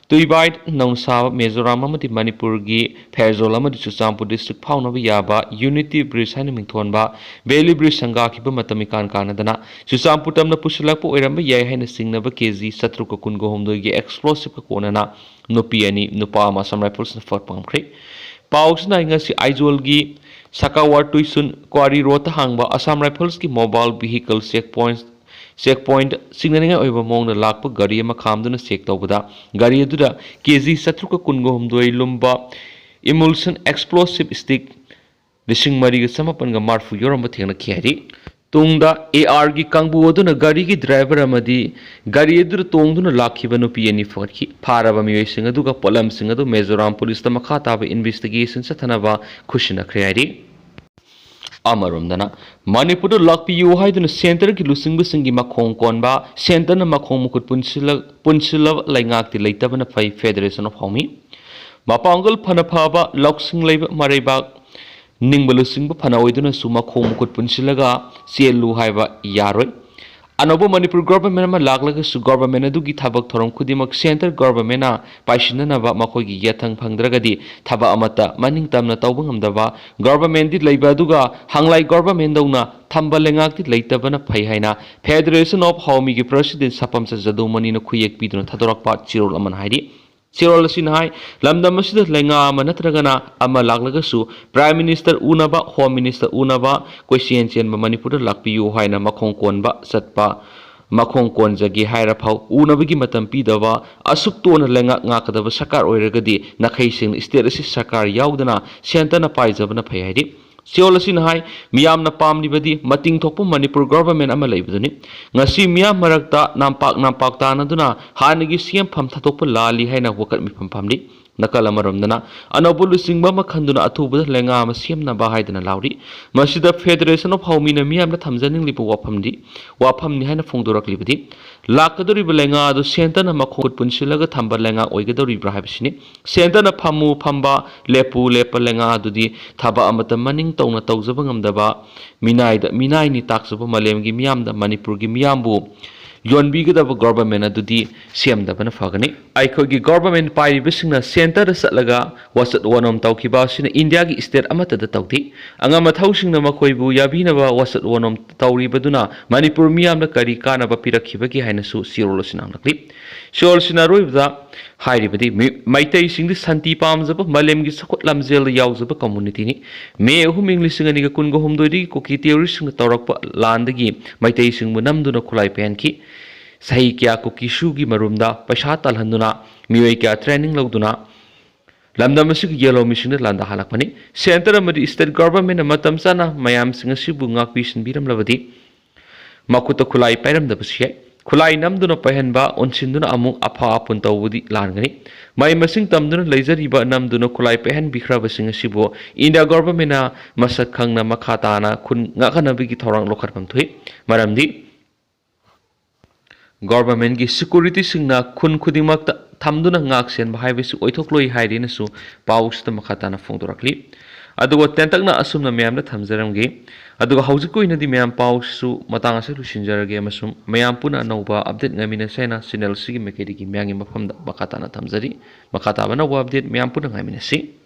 ꯇꯨꯏꯕꯥꯏꯠ ꯅꯧꯅ ꯁꯥꯕ ꯃꯤꯖꯣꯔꯥꯝ ꯑꯃꯗꯤ ꯃꯅꯤꯄꯨꯔꯒꯤ ꯐꯦꯔꯖꯣꯜ ꯑꯃꯗꯤ ꯆꯨꯔꯆꯥꯟꯄꯨꯔ district ꯐꯥꯎꯅꯕ ꯌꯥꯕ Unity Bridge ꯍꯥꯏꯅ ꯃꯤꯡꯊꯣꯟꯕ Bailey Bridge ꯁꯪꯒꯥꯈꯤꯕ ꯃꯇꯝ ꯏꯀꯥꯟ ꯀꯥꯟꯅꯗꯅ ꯆꯨꯔꯆꯥꯟꯄꯨꯔ ꯇꯝꯅ ꯄꯨꯁꯤꯜꯂꯛꯄ ꯑꯣꯏꯔꯝꯕ ꯌꯥꯏ ꯍꯥꯏꯅ ꯆꯤꯡꯅꯕ KG ꯆꯥꯇ꯭ꯔꯨꯛꯀ ꯀꯨꯟꯒ ꯍꯨꯝꯗꯣꯏꯒꯤ explosiveꯀ ꯀꯣꯟꯅꯅ ꯅꯨꯄꯤ ꯑꯅꯤ, ꯅꯨꯄꯥ ꯑꯃ Assam Riflesꯅ ꯐꯥꯕ ꯉꯝꯈ꯭ꯔꯦ꯫ ꯄꯥꯎꯁꯤꯅ ꯉꯁꯤ ꯑꯥꯏꯖꯣꯜꯒꯤ ꯁꯀꯥꯋꯥꯔ ꯇꯨꯏꯁꯨꯟ quarry roadꯇ ꯍꯥꯡꯕ Assam Riflesꯀꯤ mobile vehicle check point, check point ꯆꯤꯡꯅꯅꯤꯡꯉꯥꯏ ꯑꯣꯏꯕ ꯃꯑꯣꯡꯗ ꯂꯥꯛꯄ ꯒꯥꯔꯤ ꯑꯃ ꯈꯥꯝꯗꯨꯅ check ꯇꯧꯕꯗ, ꯒꯥꯔꯤ ꯑꯗꯨꯗ KG ꯆꯥꯇ꯭ꯔꯨꯛꯀ ꯀꯨꯟꯒ ꯍꯨꯝꯗꯣꯏ ꯂꯨꯝꯕ emulsion explosive stick ꯂꯤꯁꯤꯡ ꯃꯔꯤꯒ ꯆꯃꯥꯄꯟꯒ ꯃꯔꯤꯐꯨ ꯌꯧꯔꯝꯕ ꯊꯦꯡꯅꯈꯤ ꯍꯥꯏꯔꯤ꯫ ꯇꯨꯡꯗ ARꯒꯤ ꯀꯥꯡꯕꯨ ꯑꯗꯨꯅ ꯒꯥꯔꯤꯒꯤ driver ꯑꯃꯗꯤ ꯒꯥꯔꯤ ꯑꯗꯨꯗ ꯇꯣꯡꯗꯨꯅ ꯂꯥꯛꯈꯤꯕ ꯅꯨꯄꯤ ꯑꯅꯤ ꯐꯥꯒꯠꯈꯤ꯫ ꯐꯥꯔꯕ ꯃꯤꯑꯣꯏꯁꯤꯡ ꯑꯗꯨꯒ ꯄꯣꯠꯂꯝꯁꯤꯡ ꯑꯗꯨ ꯃꯤꯖꯣꯔꯥꯝ ꯄꯨꯂꯤꯁꯇ ꯃꯈꯥ ꯇꯥꯕ investigation ꯆꯠꯊꯅꯕ ꯈꯨꯠꯁꯤꯟꯅꯈ꯭ꯔꯦ ꯍꯥꯏꯔꯤ꯫ ꯑꯃꯔꯣꯝꯗꯅ, ꯃꯅꯤꯄꯨꯔꯗ ꯂꯥꯛꯄꯤꯌꯨ ꯍꯥꯏꯗꯨꯅ Centreꯒꯤ ꯂꯨꯆꯤꯡꯕꯁꯤꯡꯒꯤ ꯃꯈꯣꯡ ꯀꯣꯟꯕ, Centreꯅ ꯃꯈꯣꯡ ꯃꯈꯨꯠ ꯄꯨꯟꯁꯤꯜꯂ-, ꯄꯨꯟꯁꯤꯜꯂꯕ ꯂꯩꯉꯥꯛꯇꯤ ꯂꯩꯇꯕꯅ ꯐꯩ, Federation of ꯍꯧꯃꯤ꯫ ꯃꯄꯥꯡꯒꯜ ꯐꯅ ꯐꯕ, ꯂꯧꯁꯤꯡ ꯂꯩꯕ ꯃꯔꯩꯕꯥꯛ ꯅꯤꯡꯕ ꯂꯨꯆꯤꯡꯕ ꯐꯅ ꯑꯣꯏꯗꯨꯅꯁꯨ ꯃꯈꯣꯡ ꯃꯈꯨꯠ ꯄꯨꯟꯁꯤꯜꯂꯒ ꯆꯦꯜꯂꯨ ꯍꯥꯏꯕ ꯌꯥꯔꯣꯏ꯫ ꯑꯅꯧꯕ ꯃꯅꯤꯄꯨꯔ ꯒꯣꯚꯔꯟꯃꯦꯟ ꯑꯃ ꯂꯥꯛꯂꯒꯁꯨ ꯒꯣꯚꯔꯟꯃꯦꯟ ꯑꯗꯨꯒꯤ ꯊꯕꯛ ꯊꯧꯔꯝ ꯈꯨꯗꯤꯡꯃꯛ ꯁꯦꯟꯇꯔ ꯒꯣꯚꯔꯟꯃꯦꯟꯅ ꯄꯥꯏꯁꯤꯟꯅꯅꯕ ꯃꯈꯣꯏꯒꯤ ꯌꯥꯊꯪ ꯐꯪꯗ꯭ꯔꯒꯗꯤ ꯊꯕꯛ ꯑꯃꯠꯇ ꯃꯅꯤꯡ ꯇꯝꯅ ꯇꯧꯕ ꯉꯝꯗꯕ, ꯒꯣꯚꯔꯟꯃꯦꯟꯗꯤ ꯂꯩꯕ ꯑꯗꯨꯒ ꯍꯪꯂꯥꯏ ꯒꯣꯚꯔꯟꯃꯦꯟꯗꯧꯅ ꯊꯝꯕ ꯂꯩꯉꯥꯛꯇꯤ ꯂꯩꯇꯕꯅ ꯐꯩ ꯍꯥꯏꯅ Federation of ꯍꯥꯎꯃꯤꯒꯤ ꯄ꯭ꯔꯁꯤꯗꯦꯟ ꯁꯄꯝꯆ ꯖꯗꯨꯃꯅꯤꯅ ꯈꯨꯌꯦꯛ ꯄꯤꯗꯨꯅ ꯊꯥꯗꯣꯔꯛꯄ ꯆꯦꯔꯣꯜ ꯑꯃꯅ ꯍꯥꯏꯔꯤ꯫ ꯆꯦꯔꯣꯜ ꯑꯁꯤꯅ ꯍꯥꯏ, ꯂꯝꯗꯝ ꯑꯁꯤꯗ ꯂꯩꯉꯥꯛ ꯑꯃ ꯅꯠꯇ꯭ꯔꯒꯅ ꯑꯃ ꯂꯥꯛꯂꯒꯁꯨ Prime Minister ꯎꯅꯕ, Home Minister ꯎꯅꯕ, ꯀꯣꯏꯆꯦꯟ ꯆꯦꯟꯕ ꯃꯅꯤꯄꯨꯔꯗ ꯂꯥꯛꯄꯤꯌꯨ ꯍꯥꯏꯅ ꯃꯈꯣꯡ ꯀꯣꯟꯕ ꯆꯠꯄ, ꯃꯈꯣꯡ ꯀꯣꯟꯖꯒꯦ ꯍꯥꯏꯔ ꯐꯥꯎ ꯎꯅꯕꯒꯤ ꯃꯇꯝ ꯄꯤꯗꯕ, ꯑꯁꯨꯛ ꯇꯣꯟꯅ ꯂꯩꯉꯥꯛ ꯉꯥꯛꯀꯗꯕ ꯁꯔꯀꯥꯔ ꯑꯣꯏꯔꯒꯗꯤ ꯅꯥꯈꯩ ꯁꯦꯡꯅ state ꯑꯁꯤ ꯁꯔꯀꯥꯔ ꯌꯥꯎꯗꯅ ꯁꯦꯟꯇꯔꯅ ꯄꯥꯏꯖꯕꯅ ꯐꯩ ꯍꯥꯏꯔꯤ꯫ ꯆꯦꯔꯣꯜ ꯑꯁꯤꯅ ꯍꯥꯏ, ꯃꯤꯌꯥꯝꯅ ꯄꯥꯝꯂꯤꯕꯗꯤ ꯃꯇꯤꯡ ꯊꯣꯛꯄ ꯃꯅꯤꯄꯨꯔ ꯒꯣꯚꯔꯟꯃꯦꯟ ꯑꯃ ꯂꯩꯕꯗꯨꯅꯤ꯫ ꯉꯁꯤ ꯃꯤꯌꯥꯝ ꯃꯔꯛꯇ ꯅꯝꯄꯥꯛ ꯅꯝꯄꯥꯛ ꯇꯥꯅꯗꯨꯅ ꯍꯥꯟꯅꯒꯤ ꯁꯤ ꯑꯦꯝ ꯐꯝ ꯊꯥꯗꯣꯛꯄ ꯂꯥꯜꯂꯤ ꯍꯥꯏꯅ ꯋꯥꯀꯠ ꯃꯤꯐꯝ ꯐꯝꯂꯤ꯫ ꯅꯥꯀꯜ ꯑꯃꯔꯣꯝꯗꯅ ꯑꯅꯧꯕ ꯂꯨꯆꯤꯡꯕ ꯑꯃ ꯈꯟꯗꯨꯅ ꯑꯊꯨꯕꯗ ꯂꯩꯉꯥꯛ ꯑꯃ ꯁꯦꯝꯅꯕ ꯍꯥꯏꯗꯨꯅ ꯂꯥꯎꯔꯤ꯫ ꯃꯁꯤꯗ Federation of ꯍꯥꯎꯃꯤꯅ ꯃꯤꯌꯥꯝꯅ ꯊꯝꯖꯅꯤꯡꯂꯤꯕ ꯋꯥꯐꯝꯗꯤ, ꯋꯥꯐꯝꯅꯤ ꯍꯥꯏꯅ ꯐꯣꯡꯗꯣꯔꯛꯂꯤꯕꯗꯤ, ꯂꯥꯛꯀꯗꯧꯔꯤꯕ ꯂꯩꯉꯥꯛ ꯑꯗꯨ ꯁꯦꯟꯇꯔꯅ ꯃꯈꯣꯡ ꯈꯨꯠ ꯄꯨꯟꯁꯤꯜꯂꯒ ꯊꯝꯕ ꯂꯩꯉꯥꯛ ꯑꯣꯏꯒꯗꯧꯔꯤꯕ꯭ꯔꯥ ꯍꯥꯏꯕꯁꯤꯅꯤ꯫ ꯁꯦꯟꯇꯔꯅ ꯐꯝꯃꯨ ꯐꯝꯕ, ꯂꯦꯞꯄꯨ ꯂꯦꯞꯄ ꯂꯩꯉꯥꯛ ꯑꯗꯨꯗꯤ ꯊꯕꯛ ꯑꯃꯠꯇ ꯃꯅꯤꯡ ꯇꯧꯅ ꯇꯧꯖꯕ ꯉꯝꯗꯕ ꯃꯤꯅꯥꯏꯗ ꯃꯤꯅꯥꯏꯅꯤ ꯇꯥꯛꯆꯕ ꯃꯥꯂꯦꯝꯒꯤ ꯃꯤꯌꯥꯝꯗ ꯃꯅꯤꯄꯨꯔꯒꯤ ꯃꯤꯌꯥꯝꯕꯨ ꯌꯣꯟꯕꯤꯒꯗꯕ ꯒꯣꯚꯔꯟꯃꯦꯟ ꯑꯗꯨꯗꯤ ꯁꯦꯝꯗꯕꯅ ꯐꯒꯅꯤ꯫ ꯑꯩꯈꯣꯏꯒꯤ ꯒꯣꯚꯔꯟꯃꯦꯟ ꯄꯥꯏꯔꯤꯕꯁꯤꯡꯅ ꯁꯦꯟꯇꯔꯗ ꯆꯠꯂꯒ ꯋꯥꯆꯠ ꯋꯥꯅꯣꯝ ꯇꯧꯈꯤꯕ ꯑꯁꯤꯅ ꯏꯟꯗꯤꯌꯥꯒꯤ state ꯑꯃꯠꯇꯗ ꯇꯧꯗꯦ꯫ ꯑꯉꯝ ꯑꯊꯧꯁꯤꯡꯅ ꯃꯈꯣꯏꯕꯨ ꯌꯥꯕꯤꯅꯕ ꯋꯥꯆꯠ ꯋꯥꯅꯣꯝ ꯇꯧꯔꯤꯕꯗꯨꯅ ꯃꯅꯤꯄꯨꯔ ꯃꯤꯌꯥꯝꯗ ꯀꯔꯤ ꯀꯥꯟꯅꯕ ꯄꯤꯔꯛꯈꯤꯕꯒꯦ ꯍꯥꯏꯅꯁꯨ ꯆꯦꯔꯣꯜ ꯑꯁꯤꯅ ꯍꯪꯂꯛꯂꯤ꯫ ꯆꯦꯔꯣꯜ ꯑꯁꯤꯅ ꯑꯔꯣꯏꯕꯗ ꯍꯥꯏꯔꯤꯕꯗꯤ, ꯃꯤ-, ꯃꯩꯇꯩꯁꯤꯡꯗꯤ ꯁꯥꯟꯇꯤ ꯄꯥꯝꯖꯕ, ꯃꯥꯂꯦꯝꯒꯤ ꯆꯥꯎꯈꯠ ꯂꯝꯖꯦꯜꯗ ꯌꯥꯎꯖꯕ communityꯅꯤ꯫ ꯃꯦ ꯑꯍꯨꯝ, ꯏꯪ ꯂꯤꯁꯤꯡ ꯑꯅꯤꯒ ꯀꯨꯟꯒ ꯍꯨꯝꯗꯣꯏꯗꯒꯤ ꯀꯨꯀꯤ terroristꯁꯤꯡꯅ ꯇꯧꯔꯛꯄ ꯂꯥꯟꯗꯒꯤ ꯃꯩꯇꯩꯁꯤꯡꯕꯨ ꯅꯝꯗꯨꯅ ꯈꯨꯠꯂꯥꯏ ꯄꯥꯏꯍꯟꯈꯤ꯫ ꯆꯍꯤ ꯀꯌꯥ ꯀꯨꯀꯤ ꯁꯨꯒꯤ ꯃꯔꯨꯝꯗ ꯄꯩꯁꯥ ꯇꯥꯜꯍꯟꯗꯨꯅ ꯃꯤꯑꯣꯏ ꯀꯌꯥ training ꯂꯧꯗꯨꯅ ꯂꯝꯗꯝ ꯑꯁꯤꯒꯤ ꯌꯦꯜꯍꯧꯃꯤꯁꯤꯡꯗ ꯂꯥꯟꯗꯥꯍꯜꯂꯛꯄꯅꯤ꯫ ꯁꯦꯟꯇꯔ ꯑꯃꯗꯤ state governmentꯅ ꯃꯇꯝ ꯆꯥꯅ ꯃꯌꯥꯝꯁꯤꯡ ꯑꯁꯤꯕꯨ ꯉꯥꯛꯄꯤ ꯁꯤꯟꯕꯤꯔꯝꯂꯕꯗꯤ ꯃꯈꯨꯠꯇ ꯈꯨꯠꯂꯥꯏ ꯄꯥꯏꯔꯝꯗꯕꯁꯨ ꯌꯥꯏ꯫ ꯈꯨꯠꯂꯥꯏ ꯅꯝꯗꯨꯅ ꯄꯥꯏꯍꯟꯕ, ꯑꯣꯟꯁꯤꯟꯗꯨꯅ ꯑꯃꯨꯛ ꯑꯐ ꯑꯄꯨꯟ ꯇꯧꯕꯗꯤ ꯂꯥꯟꯒꯅꯤ꯫ ꯃꯍꯩ ꯃꯁꯤꯡ ꯇꯝꯗꯨꯅ ꯂꯩꯖꯔꯤꯕ ꯅꯝꯗꯨꯅ ꯈꯨꯠꯂꯥꯏ ꯄꯥꯏꯍꯟꯕꯤꯈ꯭ꯔꯕꯁꯤꯡ ꯑꯁꯤꯕꯨ ꯏꯟꯗꯤꯌꯥ ꯒꯣꯚꯔꯟꯃꯦꯟꯅ ꯃꯁꯛ ꯈꯪꯅ ꯃꯈꯥ ꯇꯥꯅ ꯈꯨꯟ ꯉꯥꯛꯍꯟꯅꯕꯒꯤ ꯊꯧꯔꯥꯡ ꯂꯧꯈꯠꯐꯝ ꯊꯣꯛꯏ꯫ ꯃꯔꯝꯗꯤ ꯒꯣꯚꯔꯟꯃꯦꯟꯒꯤ securityꯁꯤꯡꯅ ꯈꯨꯟ ꯈꯨꯗꯤꯡꯃꯛꯇ ꯊꯝꯗꯨꯅ ꯉꯥꯛ ꯁꯦꯟꯕ ꯍꯥꯏꯕꯁꯤ ꯑꯣꯏꯊꯣꯛꯂꯣꯏ ꯍꯥꯏꯔꯦꯅꯁꯨ ꯄꯥꯎꯁꯤꯗ ꯃꯈꯥ ꯇꯥꯅ ꯐꯣꯡꯗꯣꯔꯛꯂꯤ꯫ ꯑꯗꯨꯒ ꯇꯦꯟꯇꯛꯅ ꯑꯁꯨꯝꯅ ꯃꯌꯥꯝꯗ ꯊꯝꯖꯔꯝꯒꯦ꯫ ꯑꯗꯨꯒ ꯍꯧꯖꯤꯛꯀꯤ ꯑꯣꯏꯅꯗꯤ ꯃꯌꯥꯝ ꯄꯥꯎꯁꯤꯁꯨ ꯃꯇꯥꯡ ꯑꯁꯤꯗ ꯂꯣꯏꯁꯤꯟꯖꯔꯒꯦ, ꯑꯃꯁꯨꯡ ꯃꯌꯥꯝ ꯄꯨꯟꯅ ꯑꯅꯧꯕ ꯑꯞꯗꯦꯠ ꯉꯥꯏꯃꯤꯟꯅꯁꯦ ꯍꯥꯏꯅ ꯆꯦꯅꯦꯜꯁꯤꯒꯤ ꯃꯥꯏꯀꯩꯗꯒꯤ ꯃꯌꯥꯝꯒꯤ ꯃꯐꯝꯗ ꯃꯈꯥ ꯇꯥꯅ ꯊꯝꯖꯔꯤ꯫ ꯃꯈꯥ ꯇꯥꯕ ꯑꯅꯧꯕ ꯑꯞꯗꯦꯠ ꯃꯌꯥꯝ ꯄꯨꯟꯅ ꯉꯥꯏꯃꯤꯟꯅꯁꯤ꯫